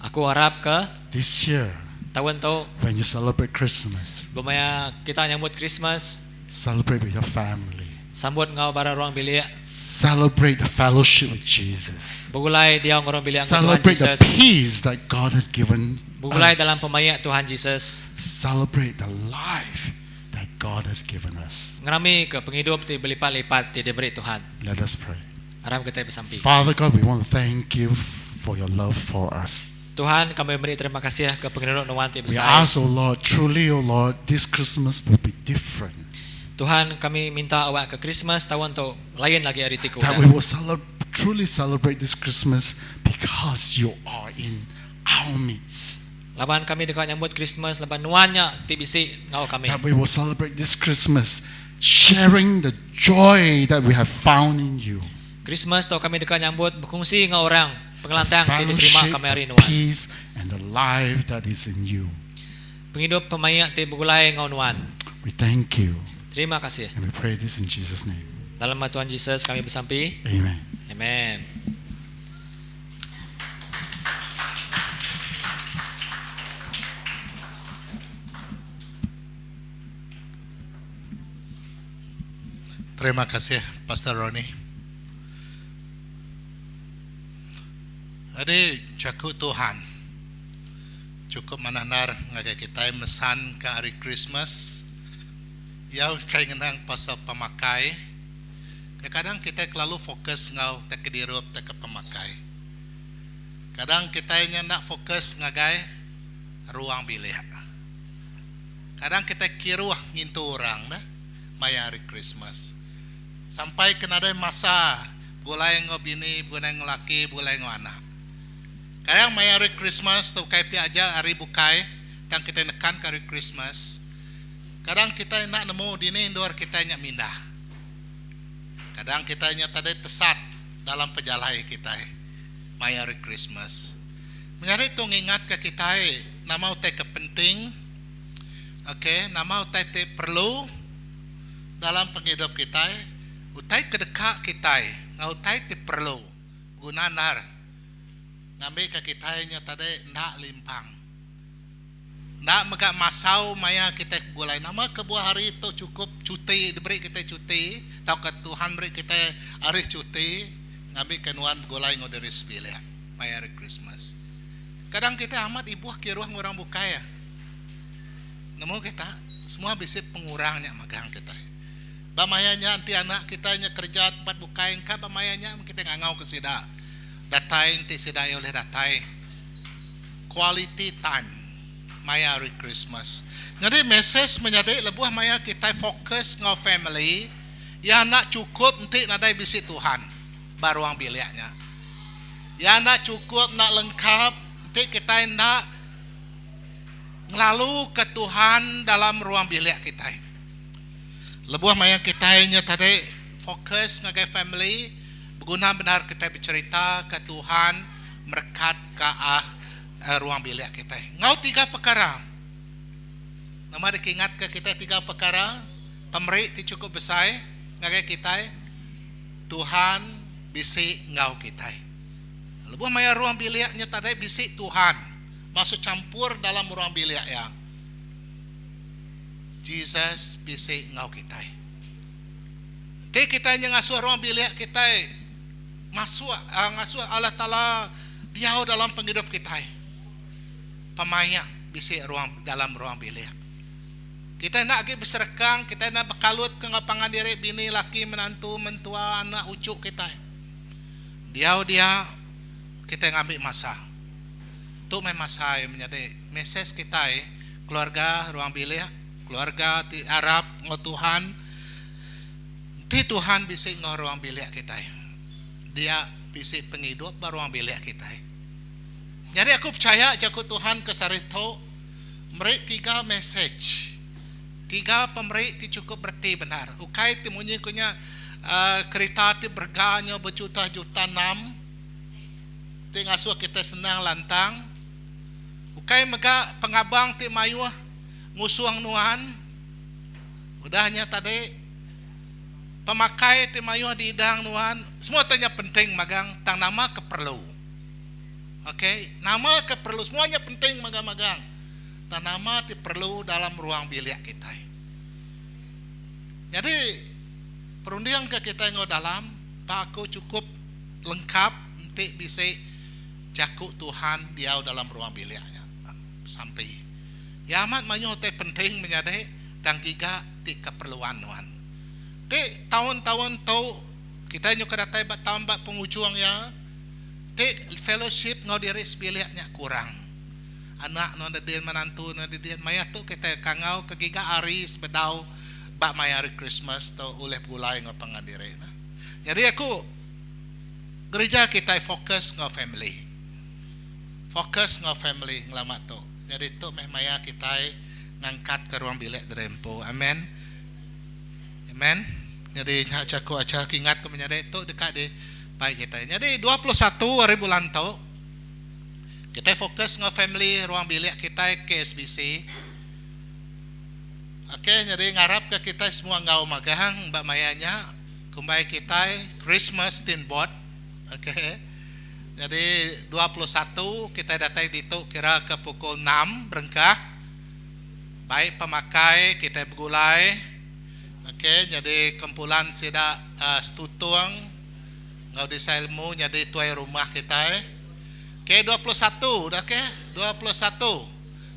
Aku arap ke this year taun tu when you celebrate Christmas, ba maya kita nyambut Christmas, celebrate with your family. Sambut enggau bara ruang bilik. Celebrate the fellowship with Jesus. Begulai diau enggau ruang bilik enggau Tuhan Celebrate the Jesus. peace that God has given Begulai us. dalam pemaik Tuhan Jesus. Celebrate the life that God has given us. Ngerami ke pengidup ti belipat-lipat ti diberi Tuhan. Let us pray. Aram kitai besampi. Father God, we want to thank you for your love for us. Tuhan, kami meri terima kasih ke pengerindu nuan ti We besai. ask, O Lord, truly, O Lord, this Christmas will be different. Tuhan, kami minta awak ke Christmas taun tu lain lagi ari ti ke That udah. we will truly celebrate this Christmas because you are in our midst. Laban kami deka nyambut Christmas laban nuan nya ti bisi enggau kami. That we will celebrate this Christmas sharing the joy that we have found in you. Christmas tu kami deka nyambut bekungsi enggau orang pengelantang ti diterima Fellowship, kami ari the nuan. peace and the life that is in you. Pengidup pemaik ti begulai enggau nuan. We thank you. Terima kasih. And we pray this in Jesus' name. Dalam nama Tuhan Jesus kami besampi. Amen. Amen. Terima kasih Pastor Ronnie. Jadi jaku Tuhan. Chukup manah endar ngagai kitai mesan ka hari Christmas. Iya ukai ngenang pasal pemakai. Kekadang kitai kelalu fokus enggau tai ke dirup tai ke pemakai. Kadang kitai nya enda fokus ngagai ruang bilik. Kadang kitai kiruh ngintu orang ne maya hari Christmas. Sampai ke nadai masa begulai enggau bini, begulai enggau laki, begulai enggau anak. Kadang maya hari Christmas tu ukai pia aja hari bukai tang kitai nekan ke hari Christmas. Kadang kitai enda nemu dini endur kitai nya mindah. Kadang kitai nya tadi tesat dalam pejalai kitai maya hari Christmas. Menyadi tu ngingatka kitai nama utai ke penting, ok, nama utai ti perlu dalam pengidup kitai, utai ke deka kitai enggau utai ti perlu beguna endar ngambika kitai nya tadi enda limpang. Enda mega masau maya kitai begulai. Nama kebuah hari tu chukup chuti diberi kitai chuti tauka Tuhan meri kitai hari chuti ngambika nuan begulai enggau diri sebilik maya hari Krismas. Kadang kitai amat ibuh kiruh enggau orang bukai. Nemu kita semua bisi pengurang nya magang kitai. Ba maya nya enti anak kitai nya kereja tempat bukai engka ba maya nya meh kitai ngangau ke sida datai enti sida iya ulih datai. Quality time maya hari Christmas. Nyadi mesej menyadi lebuh maya kitai fokus enggau family iya enda chukup enti nadai bisi Tuhan ba ruang bilik nya. Iya enda chukup enda lengkap enti kitai enda ngelaluka Tuhan dalam ruang bilik kitai. Lebuh maya kitai nya tadi fokus ngagai family, beguna bendar kitai becherita ke Tuhan merekat ka ruang bilik kitai. Enggau tiga pekara. Nama dikingatka kitai tiga pekara pemeri ti chukup besai ngagai kitai, Tuhan bisi enggau kitai. Lebuh maya ruang bilik nya tadi bisi Tuhan masuk champur dalam ruang bilik iya. Jesus bisi enggau kitai. Enti kitai nya ngasuh ruang bilik kitai masuk ngasuh Allah Taala diau dalam pengidup kitai, pemaik bisi ruang dalam ruang bilik. Kitai enda agi beserekang, kitai enda bekalut ke enggau pangan diri, bini, laki, menantu, mentua, anak, uchu kitai. Diau dia kitai ngambi masa. Tu meh masa iya menyadi mesej kitai keluarga ruang bilik, keluarga ti arap enggau Tuhan. Enti Tuhan bisi enggau ruang bilik kitai, dia bisi pengidup ba ruang bilik kitai. Nyadi aku pechaya jaku Tuhan ke sehari tu meri tiga mesej, tiga pemeri ti chukup bereti bendar. Ukai ti munyi ku nya uhh kerita ti berega nya bejuta-juta enam ti ngasuh kitai senang lantang. Ukai mega pengabang ti mayuh ngusung nuan. Udah nya tadi, pemakai ti mayuh diidang nuan, semua ti nya penting magang tang nama ke perlu. Ok, nama ke perlu, semua nya penting magang-magang tang nama ti perlu dalam ruang bilik kitai. Nyadi, perundingka kitai enggau dalam, ba aku chukup lengkap enti bisi. Jaku Tuhan diau dalam ruang bilik nya. Besampi. Iya amat mayuh utai penting menyadi tang giga ti keperluan nuan. Ti taun-taun tu kitai nyuka datai ba taun ba pengujung iya, ti fellowship enggau diri sebilik nya kurang. Anak nuan dedin menantu nuan dedin maya tu kitai kangau ke giga hari sebedau ba maya hari Christmas tu ulih begulai enggau pangan diri. Nyadi aku. Gerija kitai fokus enggau family. Fokus enggau family ngelama tu. Nyadi tu meh maya kitai ngangkatka ruang bilik diri empu. Amen. Amen. Nyadi nya jaku ajar ke ingatka menyadi tu deka dibai kitai. Nyadi 21 hari bulan tu kitai fokus enggau family ruang bilik kitai KSBC. Okey nyadi ngarapka kitai semua enggau magang ba maya nya. Kumbai kitai Christmas tin board ok nyadi 21 kitai datai ditu kira ke pukul enam berengkah bai pemakai kitai begulai ok nyadi kumpulan sida uhh Stutong enggau Desa Ilmu nyadi tuai rumah kitai ok 21 dah ok 21.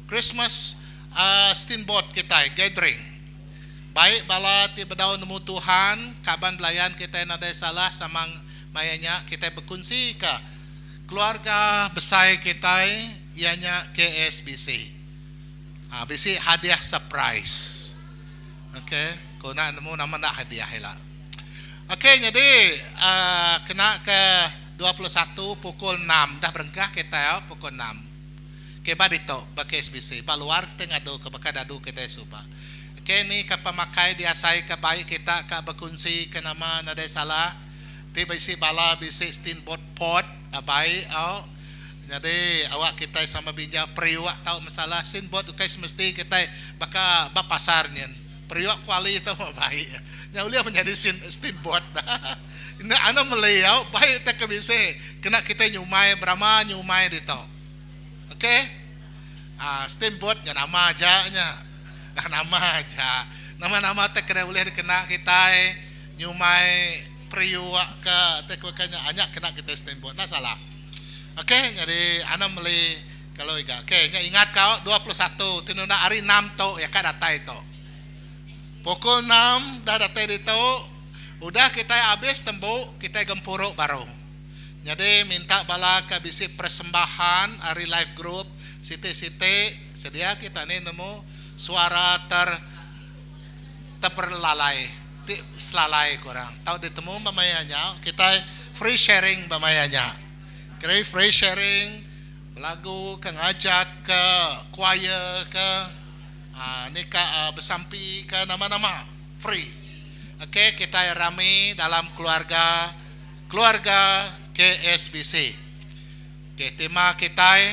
Christmas uh, steamboat kitai gathering. Baik bala ti bedau nemu Tuhan, kaban belayan kitai nadai salah sama maya nya kitai bekunsi ka keluarga besai kitai iya nya KSBC. Ha, bisi hadiah surprise. Okey, ku enda nemu nama enda hadiah ila. Okey, nyadi uh, kena ke 21 pukul 6 dah berengkah kitai pukul 6. Ke ba ditu ba KSBC ba luar kitai ngadu ke baka dadu kitai suba. Ke ni ka pemakai diasai ka bai kita ka bekunsi ke nama nadai salah ti bisi bala bisi steamboat pot bai au nyadi awak kitai sama binjau periuk tau masalah steamboat ukai semesti kitai baka ba pasar nyin periuk kuali tu bai nya ulih menyadi steamboat enda anu meli au bai te ke bisi kena kitai nyumai berama nyumai ditu. Okey. Ah, steamboat nya nama aja nya. Nama aja. Nama-nama te kena ulih dikena kitai nyumai periuk ke te ku nya nya kena kitai steamboat enda salah. Okey, nyadi anang meli kalau iga. Okey, nya ingat kau 21 ti nunda hari enam tu iya ka datai tu. Pukul enam dah datai ditu, udah kitai abis tembu kitai gempuru baru. Nyadi minta bala ke bisi persembahan ari life group siti-siti sedia kita ni nemu suara ter teperlalai ti selalai ku orang tau ditemu ba maya nya kitai free sharing ba maya nya. Keri free sharing belagu ke ngajat ke choir ke aaa ni ka besampi ke nama-nama free. Ok kitai rami dalam keluarga. Keluarga KSBC. Ok tema kitai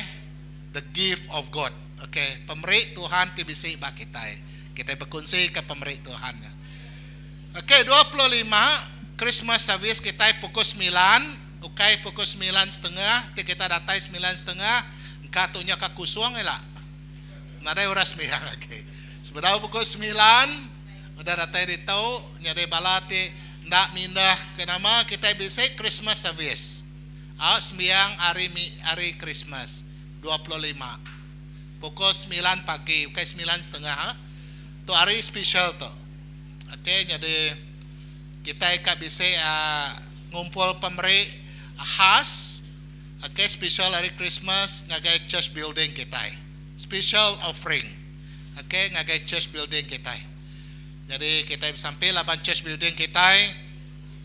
The Gift of God. Ok pemeri Tuhan ti bisi ba kitai. Kitai bekunsi ka pemeri Tuhan nya. Ok 25 Christmas service kitai pukul semilan ukai pukul semilan setengah ti kita datai semilan setengah engka tu nya ka kusung ila. Nadai orang sembiang agi. Sebedau pukul semilan udah datai ditu nyadi bala ti enda mindah ke nama kitai bisi Christmas service. Au sembiang hari hari Christmas 25 pukul semilan pagi ukai semilan setengah ha. Tu hari special tu. Okey nyadi kitai ka bisi aaa ngumpul pemeri khas. Ok special hari Christmas ngagai church building kitai. Special offering ok ngagai church building kitai. Nyadi kitai besampi laban church building kitai,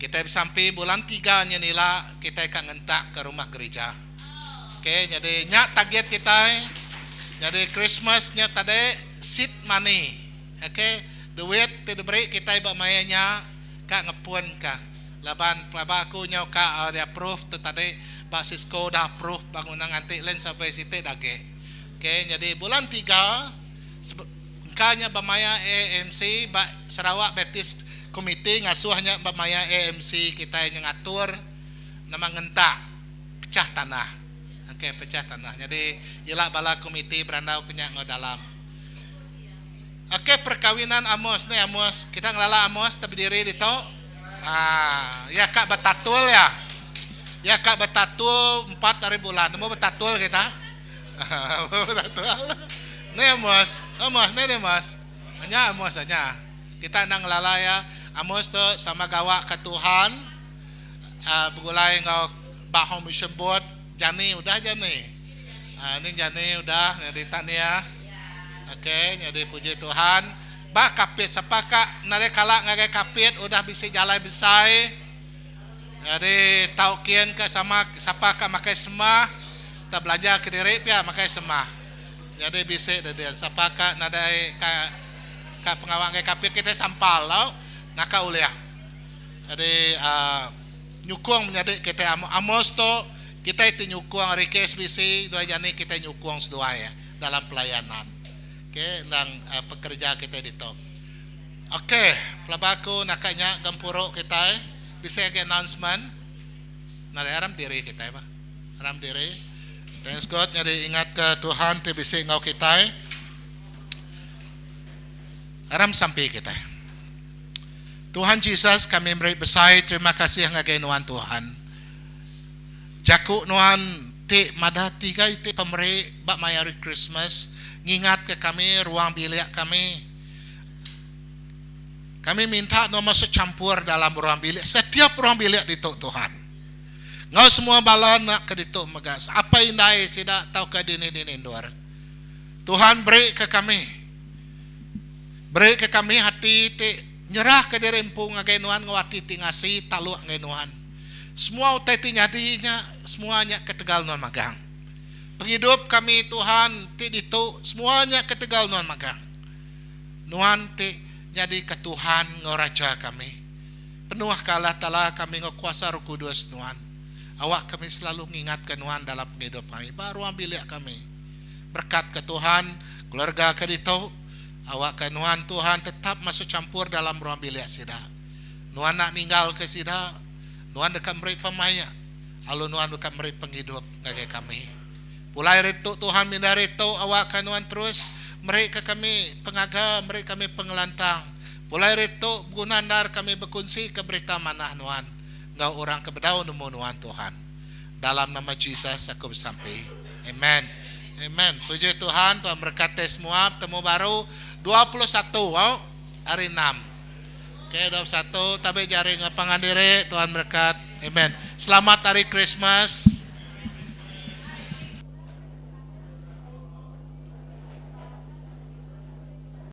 kitai besampi bulan tiga nyin ila kitai ka ngentak ke rumah gerija. Ok nyadi nya target kitai. Nyadi Christmas nya tadi seed money ok duit ti diberi kitai ba maya nya ka ngepun ka. Laban pelaba aku nyau ka di approve tu tadi ba Cisco udah approve bangunan nganti land survey siti da agi. Ok nyadi bulan tiga engka nya ba maya AMC ba Sarawak Baptist Committee ngasuh nya ba maya AMC kitai nya ngatur nama ngentak pecah tanah. Ok pecah tanah nyadi ila bala komiti berandau ke nya enggau dalam. Ok perkawinan Amos ni Amos kita ngelala Amos tebediri ditu. Haa iya ka betatul iya. Iya ka betatul empat hari bulan. Nemu betatul kita? Betatul. Ni Amos. Amos ni dia Amos. Nya Amos nya. Kita enda ngelala iya. Amos tu sama gawa ke Tuhan uhh begulai enggau ba Home Mission Board. Jani udah Jani. Uhh ni Jani udah nyadi tahniah. Okey nyadi puji Tuhan. Ba Kapit sapa ka nadai kala ngagai Kapit udah bisi jalai besai nyadi tau kin ka sama sapa ka makai semah ta belanja kediri pia makai semah nyadi bisi de din sapa ka nadai ka ka pengawa ngagai Kapit kitai sampal tau naka ulih nyadi uhh nyukung menyadi kitai Amos tu kitai ti nyukung ari KSBC duai jani kitai nyukung seduai dalam pelayanan. Okey endang pekereja kitai ditu. Okey pelaba aku naka nya gempuru kitai bisi agi announcement nadai aram diri kitai bah. Aram diri. Thanks God nyadi ingat ke Tuhan ti bisi enggau kitai. Aram sampi kitai. Tuhan Jesus kami meri besai terima kasih ngagai nuan Tuhan. Jaku nuan ti madah tiga iti pemeri ba maya hari Christmas. Ngingatka kami ruang bilik kami. Kami minta Nuan masuk champur dalam ruang bilik setiap ruang bilik ditu Tuhan. Enggau semua bala anak ke ditu mega apai indai sida tauka dini-dini endur. Tuhan berika kami. Berika kami ati ti nyerahka diri empu ngagai Nuan enggau ati ti ngasi taluk ngagai Nuan. Semua utai ti nyadi nya semua nya ketegal Nuan magang. Pengidup kami Tuhan ti ditu semua nya ketegal Nuan magang. Nuan ti nyadika Tuhan enggau Raja kami. Penuhka Allah Taala kami enggau kuasa Roh Kudus Nuan. Awak kami selalu ngingatka Nuan dalam pengidup kami ba ruang bilik kami. Berekatka Tuhan keluarga ke ditu. Awakka Nuan Tuhan tetap masuk champur dalam ruang bilik sida. Nuan enda ninggalka sida. Nuan deka meri pemaik lalu Nuan deka meri pengidup ngagai kami. Pulai ari tu Tuhan mindah ari tu awakka Nuan terus merika kami pengaga meri kami pengelantang. Pulai ari tu beguna endar kami bekunsika berita manah Nuan enggau orang ke bedau nemu Nuan Tuhan. Dalam nama Jesus aku besampi. Amen. Amen. Puji Tuhan, Tuhan berkati semua. Betemu baru 21 au hari 6. Okay, 21 tabi jari enggau pangan diri. Tuhan berkat. Amen. Selamat hari Christmas.